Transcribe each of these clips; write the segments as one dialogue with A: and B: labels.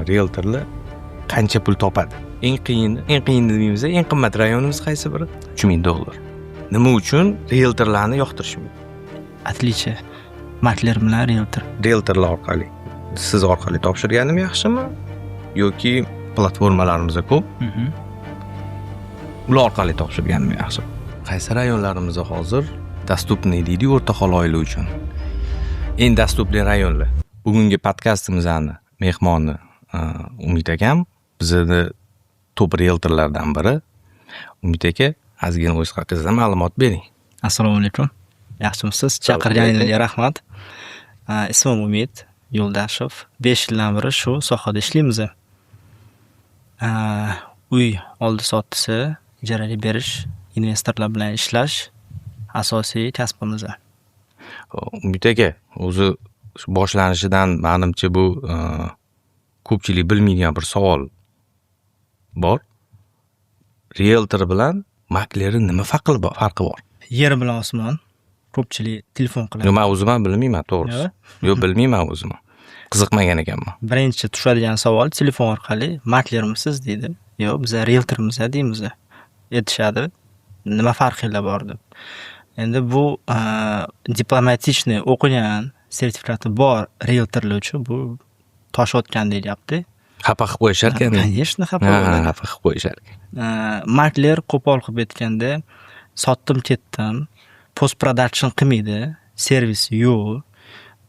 A: Rieltorlar qancha pul topadi? Eng qiyin, eng qiyin demaymiz, eng qimmat rayonimiz qaysi biri? 3000 dollar. Nima uchun rieltorlarni yoqtirishmaydi?
B: Отличие makler bilan rieltor.
A: Rieltorlar orqali, siz orqali topshirganim yaxshimi yoki platformalarimiz ko'p, ular orqali topshirganim yaxshi? Qaysi rayonlarimizda hozir доступный deydiyu, o'rtahol oila uchun eng доступный rayonlar? Bugungi podkastimizni mehmoni Umid akam, bizni top rieltorlardan biri. Umid aka, ozgina o'z haqingizda ma'lumot bering.
B: Assalomu alaykum, yaxshimisiz? Chaqirganinglarga rahmat. Ismim Umid Yo'ldashev, 5 yildan beri shu sohada ishlaymiz. Uy oldi sotdisi, ijaraga berish, investorlar bilan ishlash asosiy kasbimiz.
A: Umid aka, o'zi boshlanishidan manimcha bu ko'pchilik bilmaydigan bir savol bor: rieltor bilan maklerni nima farqi bor?
B: Yer bilan osmon. Ko'pchilik telefon qiladi.
A: Yo'q, man o'zim ham bilmayman, to'g'risi. Yo'q, bilmayman, o'zim ham qiziqmagan ekanman.
B: Birinchi tushadigan savol telefon orqali: "Maklermisiz?" deydi. "Yo'q, biza rieltormiz", deymiz. Aytishadi, "Nima farqinglar bor?" deb. Endi bu дипломатичный o'qigan, sertifikati bor rieltorlar uchun bu tosh otgandek gapda.
A: Xafa qilib qo'yishar ekan.
B: Конечно, xafa bo'ladi.
A: Xafa qilib qo'yishar ekan.
B: Makler qo'pol qilib aytganda, sotdim ketdim, пост production qilmaydi, servis yo'q,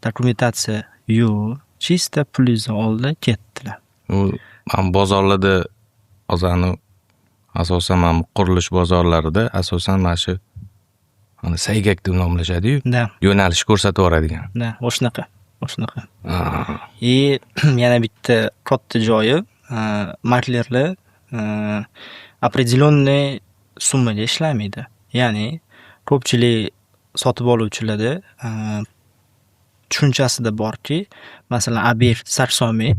B: dokumentatsiya yo'q, чисто pulingizni oldi, ketdilar.
A: U mana bozorlarda hozir anavi, asosan mana bu qurilish bozorlarida, asosan mana shu mana saygak deb nomlashadiyu, yo'nalish ko'rsatib yuboradigan.
B: Да, o'shanaqa, o'shanaqa. И yana bitta katta joyi, maklerlar определенный summaga ishlamaydi. Ya'ni ko'pchilik sotib oluvchilarda tushunchasida borki, masalan, obyekt 80 000,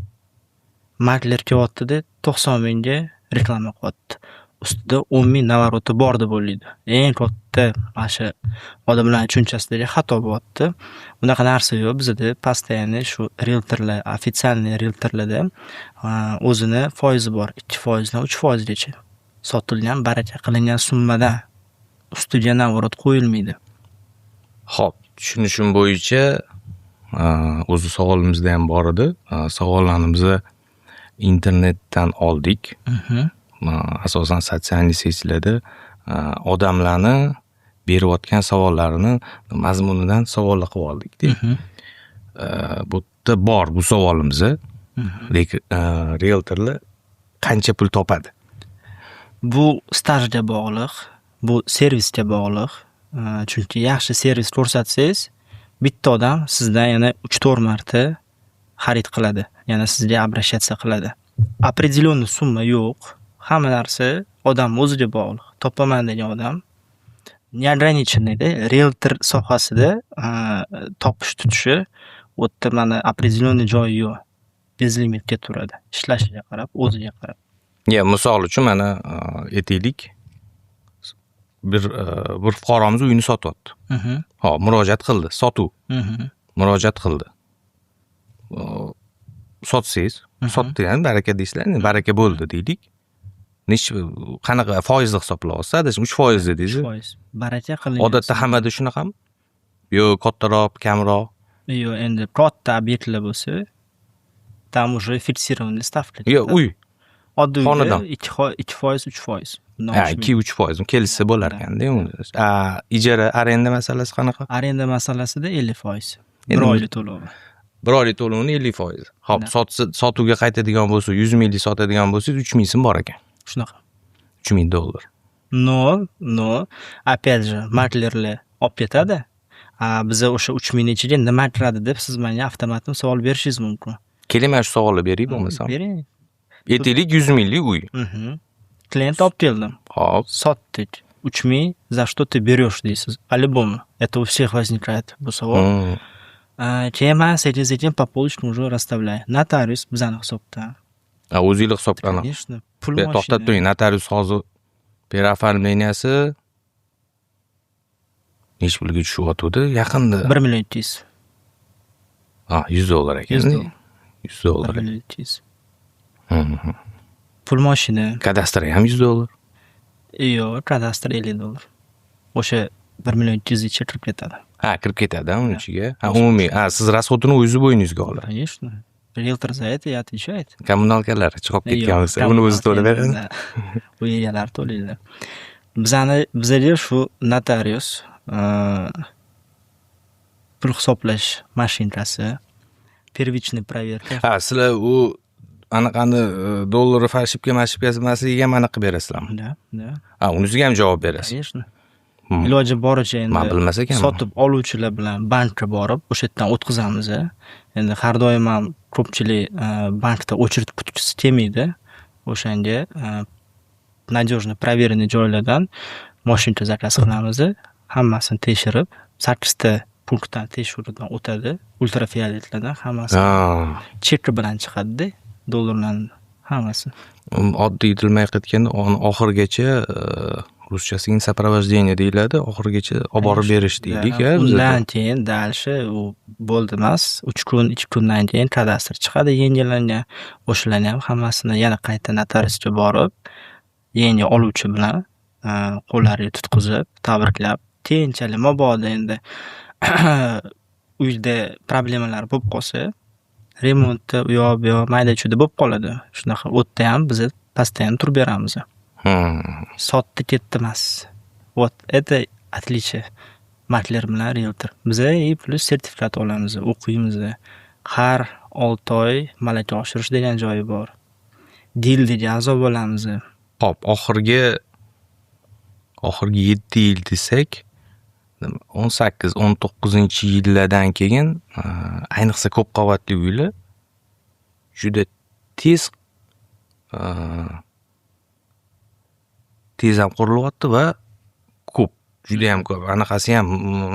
B: makler kelyaptida, 90 000ga reklama qilyapti. Ustida 10 000 наворот i bor deb o'ylaydi. Eng katta mana shu odamlarni tushunchasidagi xato bo'lyapti. Bunaqa narsa yo'q bizada. Постоянно shu rieltorlar, официальный rieltorlarda o'zini foizi bor. 2 foizdan 3 foizgacha. Sotilgan, baraka qilingan summadan ustiga наворот qo'yilmaydi.
A: Xo'p, tushunishim bo'yicha, o'zi savolimizda ham bor edi. Savollarni biza internetdan oldik. Asosan социальный сеть larda odamlarni berayotgan savollarini mazmunidan savollar qilib oldikda. Bu yerda bor bu savolimiz. Lekin rieltorlar qancha pul topadi?
B: Bu stajga bog'liq, bu servisga bog'liq. Chunki yaxshi servis ko'rsatsangiz, bitta odam sizdan yana 3-4 marta xarid qiladi. Yana sizga обращаться qiladi. Определенный summa yo'q. Hamma narsa odam o'ziga bog'liq. Topaman degan odam неограниченный da rieltor sohasida topish tutishi u yerda mana определенный joyi yo'q. Безлимит ketaveradi. Ishlashiga qarab, o'ziga qarab.
A: Ya, misol uchun, mana aytaylik, bir fuqaromiz uyini sotyapti. Hop, murojaat qildi, sotuv. Murojaat qildi. Sotsangiz, sotdi, baraka deysizlar, endi baraka bo'ldi deylik. Nechi, qanaqa foizni hisoblayapsiz? Adashim, 3% dedingiz.
B: 3%. Baraka qilingan.
A: Odatda hammada shunaqami? Yo kattaroq, kamroq?
B: Yo'q, endi katta obyektlar bo'lsa, там уже фиксированный ставка.
A: Yo'q, uy.
B: Oddiy uyda
A: Xonadon.
B: 2%, 3%. Bundan
A: Ha,
B: oshmaydi.
A: 2-3% kelishsa bo'lar ekanda uni. A, ijara, arenda masalasi qanaqa?
B: Arenda masalasida 50%. Bir
A: Endi
B: oylik to'lovi.
A: Bir oylik to'lovini 50%. Xo'p,
B: Da.
A: sotsa, sotuvga qaytadigan bo'lsa, 100 minglik sotadigan bo'lsangiz, 3000 so'm bor ekan.
B: Shunaqa.
A: 3000 dollar.
B: Но, опять же, maklerlar olib ketadi. A biza o'sha 3000 ichiga nima kiradi deb siz menga avtomatik savol berishingiz mumkin.
A: Keling, mana shu savolni beray bo'lmasam.
B: Bering.
A: Aytaylik, 100 minglik uy.
B: Klient olib keldim.
A: Xo'p.
B: Sotdik. 3000 за что ты берешь deysiz. По-любому. Это у всех возникает bu savol. Keyin man sekin-sekin по полочкам уже расставляю. Notarius bizani hisobdan.
A: A, o'zinglar hisobdan.
B: Конечно. Pul
A: To'xtab
B: mashina.
A: turing, notarius hozir переоформления si nechi pulga tushyotgandi yaqinda?
B: 1 million 200.
A: Ha, 100 dollar ekan.
B: 100 dollar.
A: 100 dollar.
B: 1 million 200. Pul moshina.
A: Kadastri ham $100.
B: Yo'q, kadastr $50. O'sha 1 200 000 ichiga kirib ketadi.
A: Ha, kirib ketadi uni ichiga. Ha, umumiy. Ha, siz расход ini o'zingiz bo'yningizga oladi.
B: Конечно. Риэлтор за это и отвечает.
A: Коммуналка lar chiqib ketgan bo'lsa, uni o'zi to'lab beradi.
B: U egalari to'laydi. Bizani, bizaga shu notarius, pul hisoblash mashinkasi, первичный проверка.
A: Ha, sizlar u anaqani dollar фальшивка mashibkasi emasligiga ham anaqa qilib berasizlarmi?
B: Да.
A: Ha, unisiga ham javob berasiz.
B: Конечно. Iloji boricha endi
A: Man bilmas ekanman.
B: sotib oluvchilar bilan bankka borib, o'sha yerdan o'tkazamiz. Endi har doim ham ko'pchilik bankda очередь kutgisi kelmaydi. O'shanga надежный, проверенный joylardan mashinka заказ qilamiz. Hammasini tekshirib, sakkizta punktdan tekshiruvdan o'tadi. Ultrafioletlardan hammasi cheki bilan chiqadida, dollarlarni hammasi.
A: Oddiy til bilan aytganda, oxirigacha, ruschasiga сопровождение deyiladi, oxirigacha olib borib berish deylik, a bizada.
B: Undan keyin дальше u bo'ldi emas, 3 kun, 2 kundan keyin kadastr chiqadi yangilangan. O'shalarni ham hammasini yana qayta notariusga borib, yangi oluvchi bilan qo'llariga tutqizib, tabriklab, keyinchalik mabodo endi uyda problemalar bo'lib qolsa, remontda u yoq bu yoq mayda chuyda bo'lib qoladi. Shunaqa u yerda ham biza постоянно turib beramiz. Sotdi ketdi emas. Вот это отличие makler bilan rieltor. Biza и плюс sertifikat olamiz, o'qiymiz. Har 6 oy malaka oshirish degan joyi bor. Gildiyaga a'zo bo'lamiz.
A: Xo'p, oxirgi 7 yil desak, 18-19-yillardan keyin, ayniqsa ko'p qavatli uylar juda tez ham qurilyapti va ko'p, judayam ko'p. Anaqasi ham,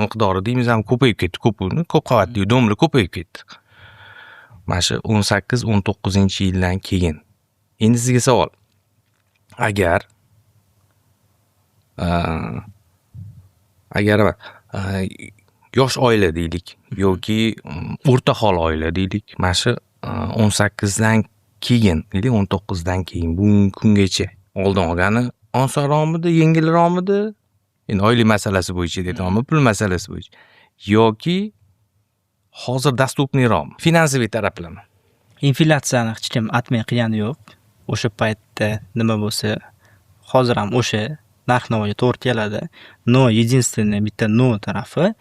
A: miqdori deymiz ham, ko'payib ketdi. Ko'p, ko'p qavatli дом lar ko'payib ketdi. Mana shu 18-19-yildan keyin. Endi sizga savol. Agar yosh oila deylik yoki o'rtahol oila deylik, mana shu 18dan keyin или 19dan keyin bugungi kungacha oldin olgani osonroqmidi, yengilroqmidi? Endi oylik masalasi bo'yicha deyapmanmi, pul masalasi bo'yicha yoki hozir доступный roqmi? Финансовый taraflama.
B: Inflyatsiyani hech kim отмен qilgani yo'q. O'sha paytda nima bo'lsa, hozir ham o'sha narx-navoga to'g'ri keladi. Но единственный bitta но tarafi,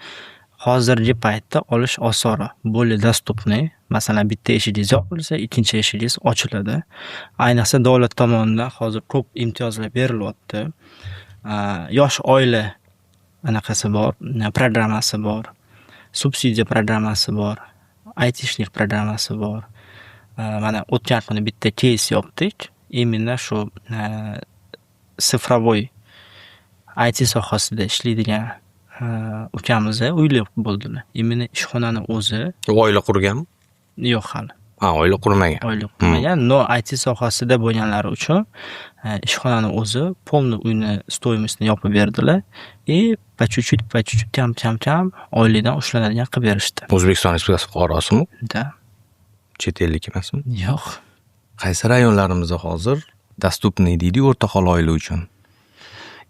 B: hozirgi paytda olish osonroq, более доступный. Masalan, bitta eshigingiz yopilsa, ikkinchi eshigingiz ochiladi. Ayniqsa, davlat tomonidan hozir ko'p imtiyozlar berilyapti. Yosh oila anaqasi bor, programmasi bor, subsidiya programmasi bor, айтишник programmasi bor. Mana o'tgan kuni bitta кейс yopdik. Именно shu цифровой IT sohasida ishlaydigan ukamiz uyli bo'ldilar. Именно ishxonani o'zi.
A: U oila qurganmi?
B: Yo'q hali.
A: Ha, oila qurmagan.
B: Oila qurmagan, но IT sohasida bo'lganlari uchun ishxonani o'zi полный uyni стоимость ini yopib berdilar и по чуть-чуть, по чуть-чуть, kam kam kam oylikdan ushlanadigan qilib berishdi.
A: O'zbekiston Respublikasi fuqarosimi?
B: Да.
A: Chet ellik emasmi?
B: Yo'q.
A: Qaysi rayonlarimizda hozir доступный deydiyu o'rtahol oila uchun?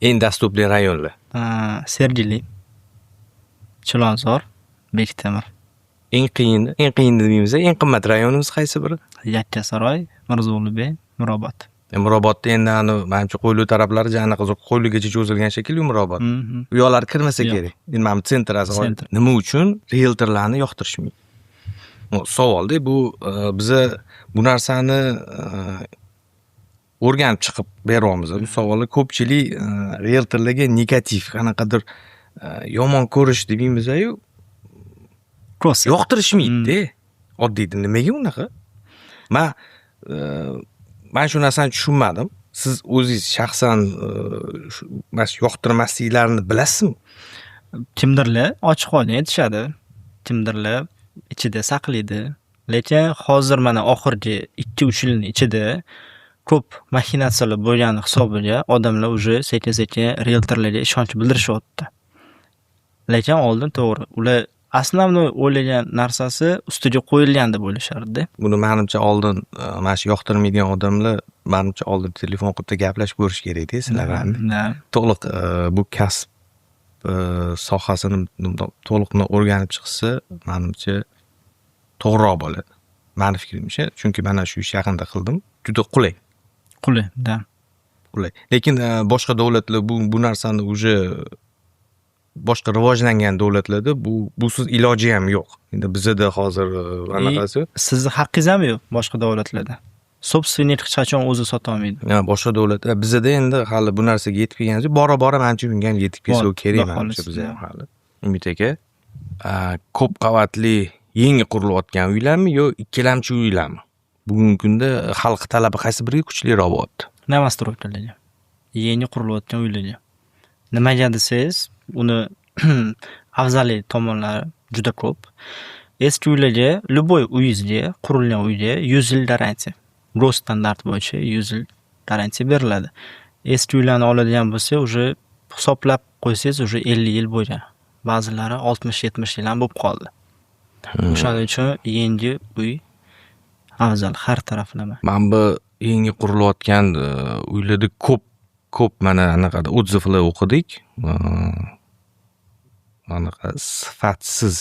A: Eng доступный rayonlar?
B: Sergeli, Chilonzor, Bektemir.
A: Eng qiyin, eng qiyin demaymiz, eng qimmat rayonimiz qaysi biri?
B: Yakkasaroy, Mirzo Ulug'bek, Mirobod.
A: Mirobodda endi anavi, manimcha, Qo'yliq taraflari anaqa Qo'yliqgacha cho'zilgan shekilli Mirobod. U yoqlar kirmasa
B: Yo'q.
A: kerak. Endi mana bu центр.
B: Центр.
A: Nima uchun rieltorlarni yoqtirishmaydi? Savolda bu, biza bu narsani o'rganib chiqib beryapmiz. Bu savolni ko'pchilik rieltorlarga negativ, qanaqadir yomon ko'rish demaymiz-yu,
B: Kosa.
A: yoqtirishmaydi-da. Oddiyda nimaga unaqa? Man shu narsani tushunmadim. Siz o'zingiz shaxsan shu mana shu yoqtirmasliklarini bilasizmi?
B: Kimdirlar ochiq oydin aytishadi, kimdirlar ichida saqlaydi. Lekin hozir mana oxirgi 2-3 yilni ichida ko'p maxinatsiyalar bo'lgani hisobiga odamlar уже sekin-sekin rieltorlarga ishonch bildirishyapti. Lekin oldin to'g'ri, ular Основной o'ylagan narsasi ustiga qo'yilgan deb o'ylashardida.
A: Buni manimcha oldin mana shu yoqtirmaydigan odamlar manimcha oldin telefon qilib gaplashib ko'rish kerakda sizlar bilan.
B: Да.
A: To'liq bu kasb sohasini to'liq o'rganib chiqsa, manimcha to'g'riroq bo'ladi. Mani fikrimcha, chunki mana shu ishni yaqinda qildim. Juda qulay.
B: Qulay, да.
A: Qulay. Lekin boshqa davlatlar bu narsani уже boshqa rivojlangan davlatlarda busiz iloji ham yo'q. Endi bizada hozir anaqasi.
B: Sizni haqqingiz ham yo'q boshqa davlatlarda. Собственник hech qachon o'zi sotolmaydi.
A: Ha, boshqa davlatlar bizada endi hali bu narsaga yetib kelganimiz yo'q. Bora bora manimcha bunga ham yetib kelsa kerak manimcha biza ham hali. Umid aka, ko'p qavatli yangi qurilayotgan uylarmi yo ikkilamchi uylarmi? Bugungi kunda xalq talabi qaysi biriga kuchliroq bo'lyapti?
B: Новостройка larga. Yangi qurilayotgan uylarga. Nimaga desangiz, uni afzallik tomonlari juda ko'p. Eski uylarga, любой uyingizga, qurilgan uyga 100 yil garantiya. Госстандарт bo'yicha 100 yil garantiya beriladi. Eski uylarni oladigan bo'lsak, уже hisoblab qo'ysangiz, уже 50 yil bo'lgan. Ba'zilari 60-70 yil ham bo'lib qoldi. O'shaning uchun yangi uy afzal har taraflama.
A: Mana bu yangi qurilayotgan uylarda ko'p ko'p mana anaqada отзыв lar o'qidik. Anaqa sifatsiz,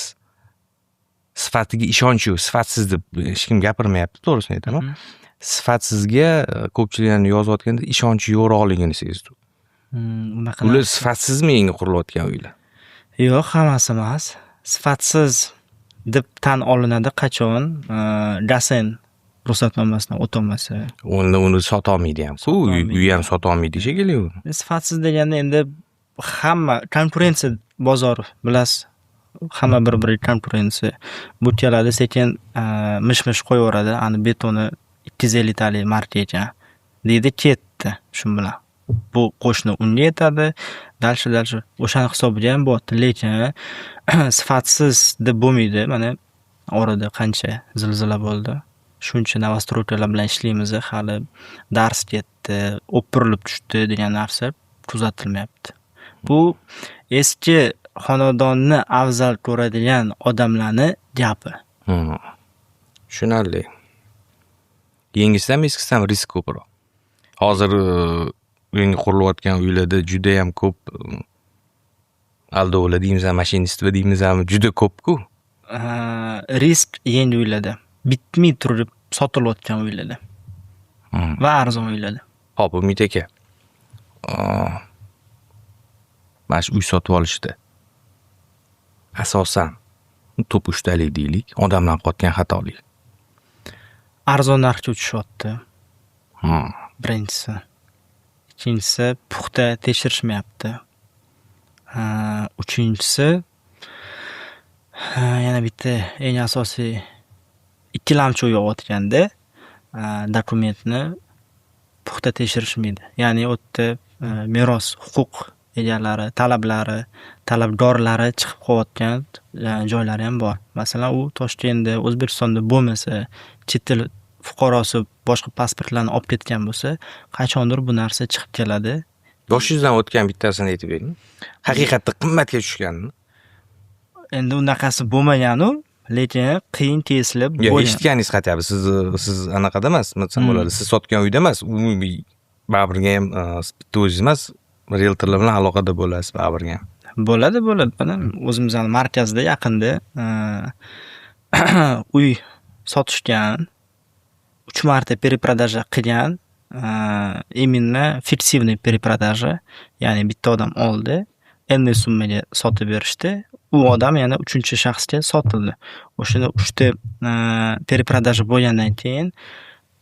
A: sifatiga ishonch yo'q, sifatsiz deb hech kim gapirmayapti, to'g'risini aytaman. Sifatsizga ko'pchiliklarni yozayotganda ishonchi yo'qroqligini sezdim.
B: Unaqa
A: Ular
B: narsa.
A: Sifatsizmi yangi qurilayotgan uylar?
B: Yo'q, hammasi emas. Sifatsiz deb tan olinadi qachon ГСН ruxsatnomasidan o'tolmasa.
A: Uni sotolmaydi ham.
B: Sotolmaydi.
A: Uy ham sotolmaydi shekilli u.
B: Sifatsiz deganda endi hamma konkurensiya bozori, bilasiz. Hamma bir-biriga konkurensiya. Bu keladi, sekin mish-mish qo'yaveradi. Ani betoni 250 talik marka ekan deydi, ketdi shu bilan. Bu qo'shni unga yetadi. Дальше, дальше o'shani hisobiga ham bo'lyapti. Lekin sifatsiz deb bo'lmaydi. Mana orada qancha zilzila bo'ldi. Shuncha новостройка lar bilan ishlaymiz, hali dars ketdi, o'pirilib tushdi degan narsa kuzatilmayapti. Bu eski xonadonni afzal ko'radigan odamlarni gapi.
A: Tushunarli. Yangisidan eskisidan risk ko'proq. Hozir yangi qurilayotgan uylarda judayam ko'p aldovlar deymizmi, мошенничество deymizmi, juda ko'p-ku.
B: Risk yangi uylarda. Bitmay turib sotilayotgan uylarda. Va arzon uylarda.
A: Xo'p, Umid aka. Mana shu uy sotib olishda asosan top uchtalik deylik, odamlar qilayotgan xatolik.
B: Arzon narxga uchishyapti. Birinchisi. Ikkinchisi, puxta tekshirishmayapti. Uchinchisi, yana bitta eng asosiy ikkilamchi uy olayotganda dokumentni puxta tekshirishmaydi. Ya'ni u yerda meros huquq egalari, talablari, talabgorlari chiqib qolayotgan joylari ham bor. Masalan, u Toshkentda, O'zbekistonda bo'lmasa, chet el fuqarosi boshqa pasportlarni olib ketgan bo'lsa, qachondir bu narsa chiqib keladi.
A: Boshingizdan o'tgan bittasini aytib bering. Haqiqatda qimmatga tushganmi?
B: Endi unaqasi bo'lmagan-u, lekin qiyin kesilib
A: Yo'q,
B: bo'lgan.
A: Eshitganingiz хотя бы. Siz anaqada emas, nima desam bo'ladi, siz sotgan uyda emas, umumiy baribirga ham bitta o'zingiz emas, rieltorlar bilan aloqada bo'lasiz baribirga ham.
B: Bo'ladi, bo'ladi. Mana o'zimizni markazda yaqinda uy sotishgan, 3 marta перепродажа qilgan, именно фиктивный перепродажа, ya'ni bitta odam oldi, энный summaga sotib berishdi. U odam yana uchinchi shaxsga sotildi. O'shanda uchta перепродажа bo'lgandan keyin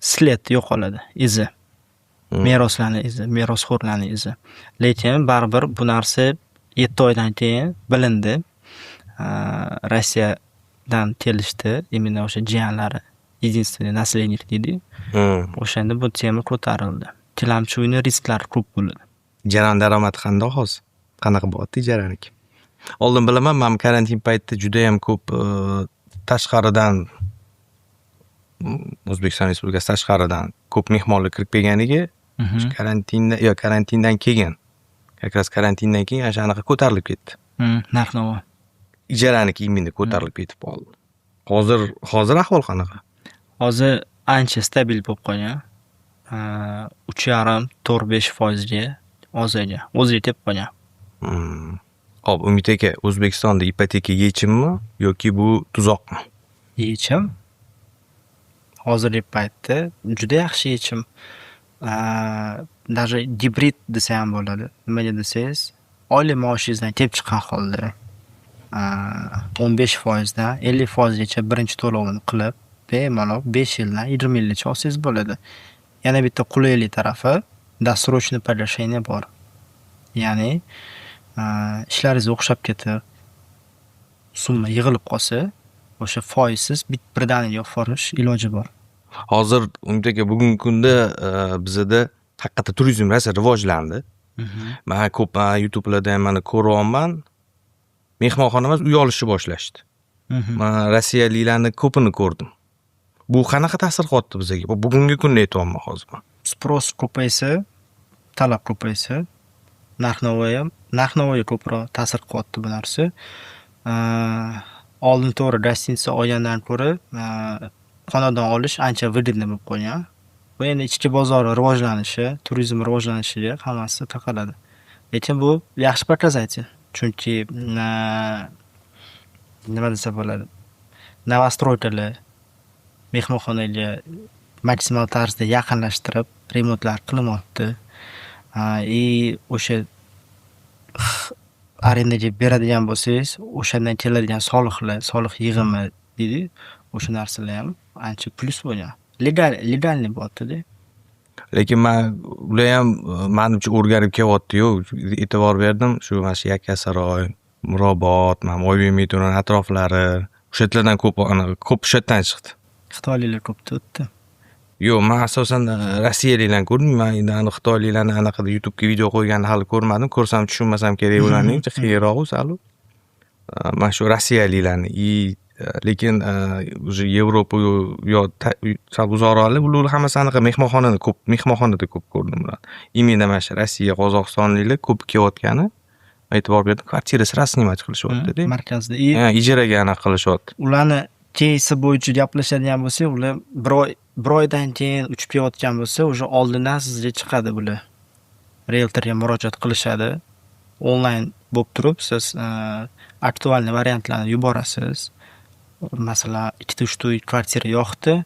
B: след yo'qoladi, izi. Meroslarni izi, merosxo'rlarni izi. Lekin baribir bu narsa 7 oydan keyin bilindi. Rossiyadan kelishdi, именно o'sha jiyanlari, единственный наследник deydi-yu. O'shanda bu tema ko'tarildi. Ikkilamchi uyni risklari ko'p bo'ladi.
A: Ijarani daromadi qandoq hozir? Qanaqa bo'lyapti ijaraniki? Oldin bilaman, man karantin paytida judayam ko'p tashqaridan, O'zbekiston Respublikasi tashqaridan ko'p mehmonlar kirib kelganligi karantinda yo karantindan keyin, как раз karantindan keyin ana shu anaqa ko'tarilib ketdi.
B: Narx-navo.
A: Ijaraniki именно ko'tarilib ketib qoldi. Hozir ahvol qanaqa?
B: Hozir ancha stabil bo'lib qolgan. 3,5, 4-5 foizga ozaygan. O'ziga kelib qolgan.
A: Xo'p, Umid aka, O'zbekistonda ipoteka yechimmi yoki bu tuzoqmi?
B: Yechim. Hozirgi paytda juda yaxshi yechim. Даже gibrid desa ham bo'ladi. Nimaga desangiz, oylik maoshingizdan kelib chiqqan holda 15 foizdan 50 foizgacha birinchi to'lovini qilib, bemalol 5 yildan 20 yilgacha olsangiz bo'ladi. Yana bitta qulaylik tarafi, досрочный погашение bor. Ya'ni ishlaringiz o'xshab ketib, summa yig'ilib qolsa, o'sha foizsiz birdaniga yopib yuborish iloji bor.
A: Hozir, Umid aka, bugungi kunda bizada haqiqatda turizm rosa rivojlandi. Man ko'p YouTube'larda ham mana ko'ryapman. Mehmonxona emas, uy olishni boshlashdi. Man rossiyaliklarni ko'pini ko'rdim. Bu qanaqa ta'sir qilyapti bizga? Bu bugungi kunda aytyapman hozir man.
B: Спрос ko'paysa, talab ko'paysa, narx-navoga ko'proq ta'sir qilyapti bu narsa. Oldin to'g'ri гостиница olgandan ko'ra xonadon olish ancha выгодно bo'lib qolgan. Bu endi ichki bozor rivojlanishi, turizm rivojlanishiga hammasi taqaladi. Lekin bu yaxshi показатель. Chunki nima desa bo'ladi, новостройка lar mehmonxonaga maksimal tarzda yaqinlashtirib remontlar qilinyapti. И o'sha arendaga beradigan bo'lsangiz, o'shandan keladigan soliqlar, soliq yig'imi deydiyu, o'sha narsalar ham ancha plyus bo'lgan. Легальный bo'lyapti-da.
A: Lekin man ular ham, manimcha, o'rganib kelyapti-yu, e'tibor berdim, shu mana shu Yakkasaroy, Mirobod, mana Oybek metroni atroflari, o'sha yerlardan ko'p, anaqa ko'p o'sha yerdan chiqdi.
B: Xitoyliklar ko'p-da u yerda.
A: Yo'q, man asosan rossiyaliklarni ko'rdim. Man endi aniq xitoyliklarni anaqada YouTubega video qo'yganini hali ko'rmadim. Ko'rsam tushunmasam kerak ularning, qiyinroq sal. Mana shu rossiyaliklarni и lekin уже Yevropa yo sal uzoqroqlar, ular hammasi anaqa mehmonxonani ko'p, mehmonxonada ko'p ko'rdim ularni. Именно mana shu Rossiya, Qozog'istonliklar ko'p kelayotgani e'tibor berdim. Kvartira сразу снимать qilishyapti-da.
B: Markazda. И
A: Ha, ijaraga anaqa qilishyapti.
B: ularni keysi bo'yicha gaplashadigan bo'lsak, ular bir oy, bir oydan keyin uchib kelayotgan bo'lsa, уже oldindan sizga chiqadi bular. Rieltorga murojaat qilishadi. Onlayn bo'lib turib, siz актуальный variantlarni yuborasiz. Masalan, ikkita, uchta uy, kvartira yoqdi,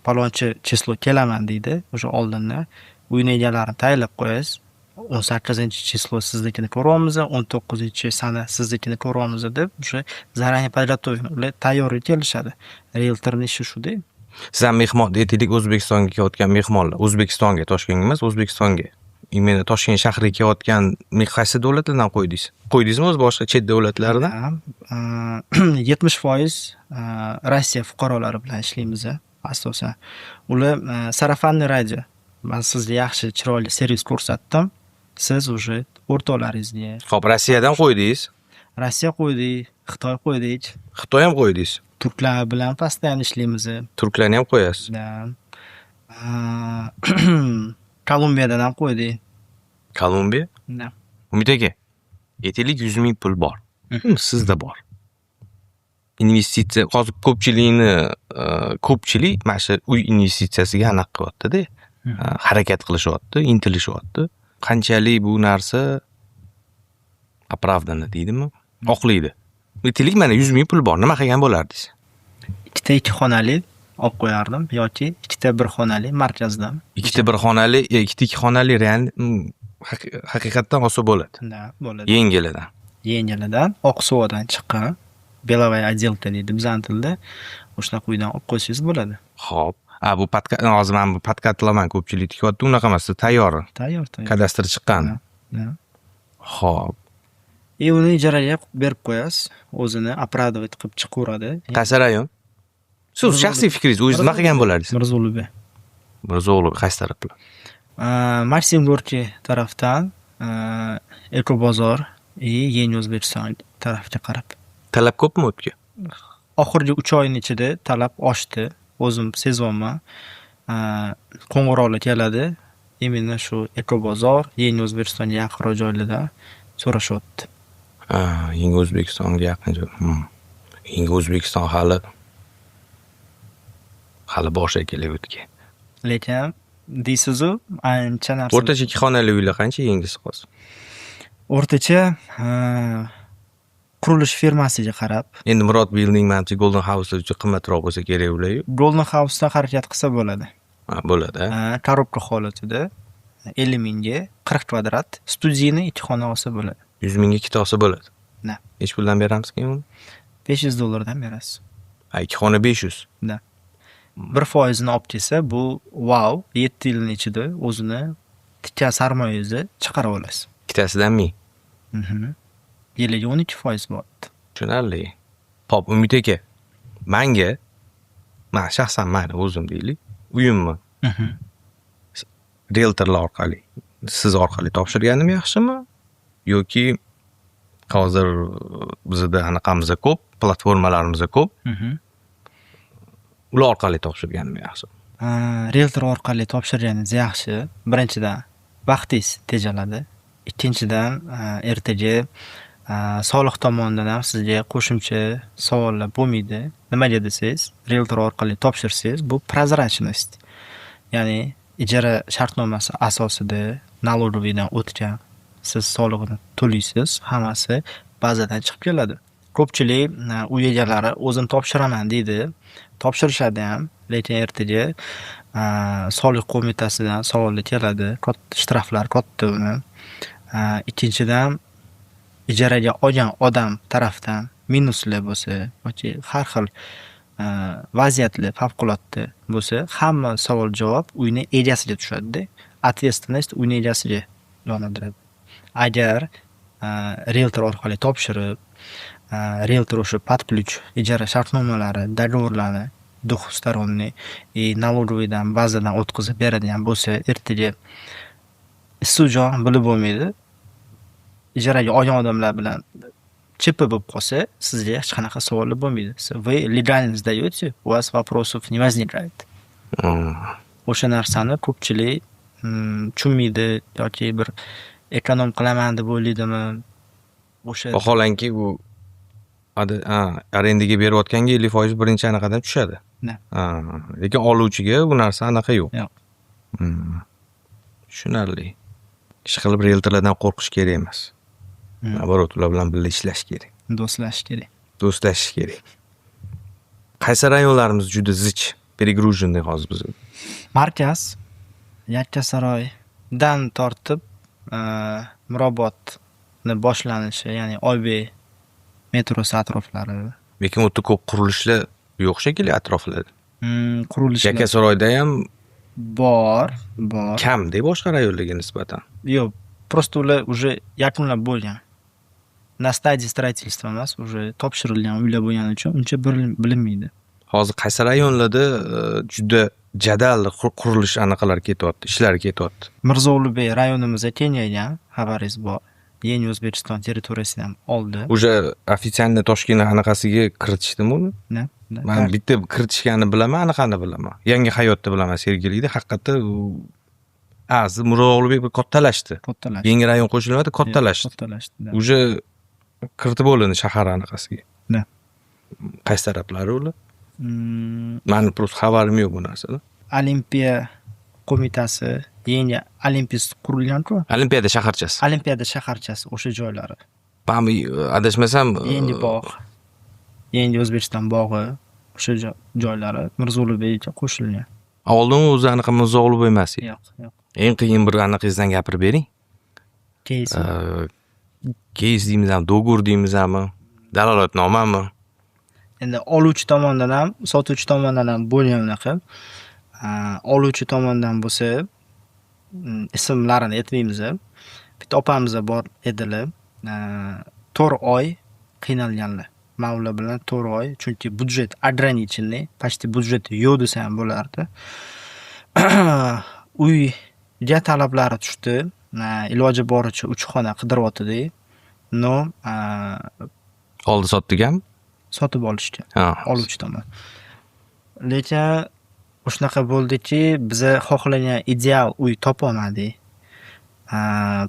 B: palonchi число kelaman deydi, o'sha oldindan. Uyni egalarini tayinlab qo'yasiz. 18-число siznikini ko'ryapmiz, 19-sana siznikini ko'ryapmiz deb o'sha заранее подготовлен, ular tayyor kelishadi. Rieltorni ishi shuda.
A: Siz ham mehmon, aytaylik, O'zbekistonga kelayotgan mehmonlar, O'zbekistonga, Toshkentga emas, O'zbekistonga. Именно Toshkent shahriga kelayotgan qaysi davlatlardan qo'ydingiz? Qo'ydingizmi o'zi boshqa chet davlatlardan?
B: 70% Rossiya fuqarolari bilan ishlaymiz asosan. Ular сарафанный радио. Man sizga yaxshi, chiroyli servis ko'rsatdim. Siz уже o'rtoqlaringizga.
A: Xo'p, Rossiyadan qo'ydingiz.
B: Rossiya qo'ydik, Xitoy qo'ydik.
A: Xitoy ham qo'ydingiz.
B: Turklar bilan постоянно ishlaymiz.
A: Turklarni ham qo'yasiz.
B: Да. Kolumbiyadan ham qo'ydik.
A: Kolumbiya?
B: Да.
A: Umid aka, aytaylik, 100 ming pul bor. Sizda bor. Investitsiya hozir ko'pchilikni, ko'pchilik mana shu uy investitsiyasiga anaqa qilyapti-da. Harakat qilishyapti, intilishyapti. Qanchalik bu narsa оправдано deydimi? Oqlaydi. Aytaylik, mana 100 ming pul bor. Nima qilgan bo'lardingiz?
B: Ikkita ikki xonali olib qo'yardim yoki ikkita bir xonali markazdan.
A: Ikkita bir xonali, ikkita ikki xonali real haqiqatdan olsa bo'ladi.
B: Да, bo'ladi.
A: Yengilidan.
B: Yengilidan, Oqsuvodan chiqqan. Беловая отделка deydi bizani tilda. O'shanaqa uydan olib qo'ysangiz bo'ladi.
A: Xo'p. A, bu hozir men bu подкат qilaman, ko'pchilik tikyapti, unaqa emas, tayyor.
B: Tayyor, tayyor.
A: Kadastr chiqqan.
B: Да.
A: Xo'p.
B: И uni ijaraga berib qo'yasiz. O'zini оправдывать qilib chiqaveradi.
A: Qaysi rayon? Siz shaxsiy fikringiz, o'zingiz nima qilgan bo'lardingiz?
B: Mirzo Ulug'bek.
A: Mirzo Ulug'bek qaysi taraflar?
B: Maksim Gorkiy tarafdan, Eko bozor и Yangi O'zbekiston tarafga qarab.
A: Talab ko'pmi u yerga?
B: Oxirgi 3 oyning ichida talab oshdi. O'zim sezyapman. Qo'ng'iroqlar keladi. Именно shu Eko bozor, Yangi O'zbekistonga yaqinroq joylarda so'rashyapti.
A: Ha, Yangi O'zbekistonga yaqin joy. Yangi O'zbekiston hali bor shekilli bu yerga.
B: Lekin deysizu, ancha narsa.
A: O'rtacha ikki xonali uylar qancha yangisi hozir?
B: O'rtacha qurilish firmasiga qarab.
A: Endi Murod Building, manimcha, Golden House juda qimmatroq bo'lsa kerak ular.
B: Golden House'dan harakat qilsa bo'ladi.
A: Ha, bo'ladi, a?
B: Ha, коробка holatida 50 mingga 40 kvadrat студийный ikki xona olsa bo'ladi.
A: 100 mingga ikkita olsa bo'ladi.
B: Да.
A: Nechi puldan beramiz keyin uni?
B: 500 dollardan berasiz.
A: Ha, ikki xona 500.
B: Да. 1 foizini olib kelsa, bu vau, 7 yilni ichida o'zini tikkan sarmoyangizni chiqarib olasiz.
A: Ikkitasidan 1000.
B: Yiliga 12% bo'lyapti.
A: Tushunarli. Xo'p, Umid aka, manga, man shaxsan mani o'zim deylik, uyimni rieltorlar orqali, siz orqali topshirganim yaxshimi yoki hozir bizada anaqamiz ko'p, platformalarimiz ko'p, ular orqali topshirganim yaxshi?
B: Rieltor orqali topshirganingiz yaxshi. Birinchidan, vaqtingiz tejaladi. Ikkinchidan, ertaga soliq tomonidan ham sizga qo'shimcha savollar bo'lmaydi. Nimaga desangiz, rieltor orqali topshirsangiz, bu прозрачность. Ya'ni ijara shartnomasi asosida налоговый dan o'tgan, siz solig'ini to'laysiz, hammasi bazadan chiqib keladi. Ko'pchilik uy egalari o'zim topshiraman deydi. Topshirishadi ham, lekin ertaga soliq qo'mitasidan savollar keladi, katta shtraflar katta uni. Ikkinchidan, ijaraga olgan odam tarafdan minuslar bo'lsa yoki har xil vaziyatlar favqulodda bo'lsa, hamma savol javob uyni egasiga tushadida. Ответственность uyni egasiga yonadi. Agar rieltor orqali topshirib, rieltor o'sha под ключ ijara shartnomalari, договор larni двухсторонний и налоговый dan bazadan o'tkazib beradigan bo'lsa, ertaga issiq jon bilib bo'lmaydi. Ijaraga olgan odamlar bilan ЧП bo'lib qolsa, sizga hech qanaqa savollar bo'lmaydi. Вы легально сдаете, у вас вопросов не возникает. O'sha narsani ko'pchilik tushunmaydi yoki bir эконом qilaman deb o'ylaydimi. O'sha
A: Vaholanki u arendaga berayotganga 50% birinchi anaqadan tushadi.
B: Да.
A: Lekin oluvchiga bu narsa anaqa yo'q.
B: Yo'q.
A: Tushunarli. Ishqilib, rieltorlardan qo'rqish kerak emas. Наоборот, ular bilan birga ishlash kerak.
B: Do'stlashish kerak.
A: Do'stlashish kerak. Qaysi rayonlarimiz juda zich, перегруженный hozir bizda?
B: Markaz, Yakkasaroydan tortib Mirobodni boshlanishi, ya'ni Oybek metrosi atroflari.
A: Lekin u yerda ko'p qurilishlar yo'q shekilli atroflarda.
B: Qurilishlar
A: Yakkasaroyda ham
B: bor, bor.
A: Kamda boshqa rayonlarga nisbatan.
B: Yo'q, просто ular уже yakunlab bo'lgan. На стадии строительства emas, уже topshirilgan uylar bo'lgani uchun uncha bilinmaydi.
A: Hozir qaysi rayonlarda juda jadal qurilish anaqalar ketyapti, ishlar ketyapti?
B: Mirzo Ulug'bek rayonimiz kengaygan, xabaringiz bor. Yangi O'zbekiston territoriyasini ham oldi.
A: Уже официально Toshkent anaqasiga kiritishdimi uni?
B: Да, да.
A: Man bitta kiritishganini bilaman, anaqani bilaman. Yangi Hayotni bilaman, Sergelida haqiqatda u Mirzo Ulug'bek bir kattalashdi.
B: Kattalashdi.
A: Yangi rayon qo'shilmadi, kattalashdi.
B: Kattalashdi, да.
A: Уже kiritib bo'lindi shahar anaqasiga.
B: Да.
A: Qaysi taraflari ular? Mani просто xabarim yo'q bu narsadan.
B: Olimpiya qo'mitasi, yangi Olimpiya qurilgan-ku.
A: Olimpiada shaharchasi.
B: Olimpiada shaharchasi, o'sha joylari.
A: Man adashmasam,
B: Yangi bog', Yangi O'zbekiston bog'i, o'sha joylari Mirzo Ulug'bekka qo'shilgan.
A: Oldin o'zi anaqa Mirzo Ulug'bek emas edi.
B: Yo'q, yo'q.
A: Eng qiyin bir anaqangizdan gapirib bering.
B: Keys.
A: Keys deymizmi, договор deymizmi, dalolatnomami?
B: Endi oluvchi tomondan ham, sotuvchi tomondan ham bo'lgan unaqa. Oluvchi tomondan bo'lsa, ismlarini aytmaymiz. Bitta opamiz bor edilar. 4 oy qiynalganlar. Man ular bilan 4 oy, chunki budjet ограниченный, почти budjet yo'q desa ham bo'lardi. Uyga talablari tushdi. Iloji boricha uch xona qidiryotgandik. Но,
A: Oldi sotdigami?
B: Sotib olishgan. Oluvchi tomon. Lekin shunaqa bo'ldiki, biza xohlagan ideal uy topolmadik.